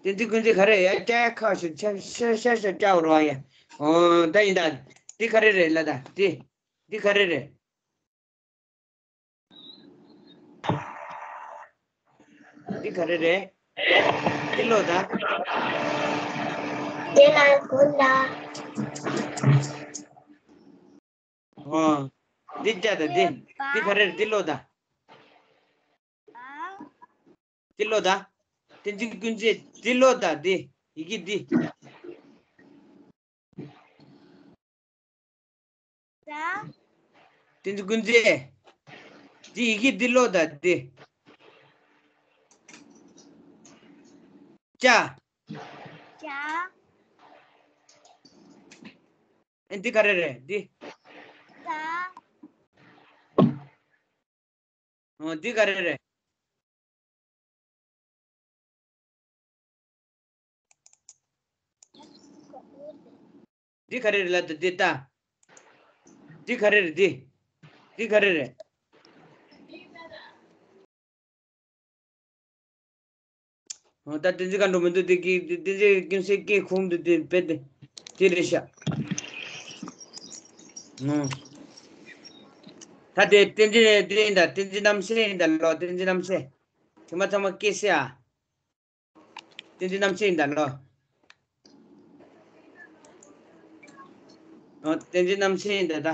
བསྟན་འཛིན་ཀུན་མཛེས་ག་རེ་ཡ་ཀྱ་ཁ་ཤུ་ཆ་ཤ་ཤ་ཤ་ཀྱ་རོ་ཡ། ཨོ་ད་ཡིན་ད། འདི་ག་རེ་རེད་ལ་ད་འདི། འདི་ག་རེ་རེད། འདི་ག་རེ་རེད། འདི་ཀློག་དང་། དེ་ལ་ཀུན་ལ། ཨོ། འདི་ཀྱ་དང་འདི། འདི་ག་རེ་རེད། འདི་ཀློག་དང་། འདི་ཀློག་དང་། བསྟན་འཛིན་ཀུན་མཛེས་འདི་ཀློག་དང་འདི། ཡི་གེ་འདི། ཟ། བསྟན་འཛིན་ཀུན་མཛེས། འདི་ཡི་གེ་འདི་ཀློག་དང་འདི། ཅ། ཅ། ཨེ་འདི་ག་རེ་རེད་འདི། ཟ། ཨོ་འདི་ག་རེ་རེད། འདི་ག་རེ་རེད་ལབ་དུས་འདི་ལྟ། འདི་ག་རེ་རེད་འདི། འདི་ག་རེ་རེད། ཨོ་ད་བསྟན་འཛིན་མཁའ་འགྲོ་མི་འདུག་དེ་གི་བསྟན་འཛིན་ཀུན་གསལ་སྐད་ཁུང་དུ་དེ་བེད་དེ་དེ་རེད་ཤག་ཨོ། ད་དེ་བསྟན་འཛིན་དེ་ཡིན་ད། བསྟན་འཛིན་རྣམ་གསལ་ཡིན་ད་ལོ། བསྟན་འཛིན་རྣམ་གསལ། དེ་མ་ཚང་མ་སྐད་གསལ་ཨ། བསྟན་འཛིན་རྣམ་གསལ་ཡིན་ད་ལོ། ཨོ་བསྟན་འཛིན་རྣམ་གསལ་ཡིན་ད་ད།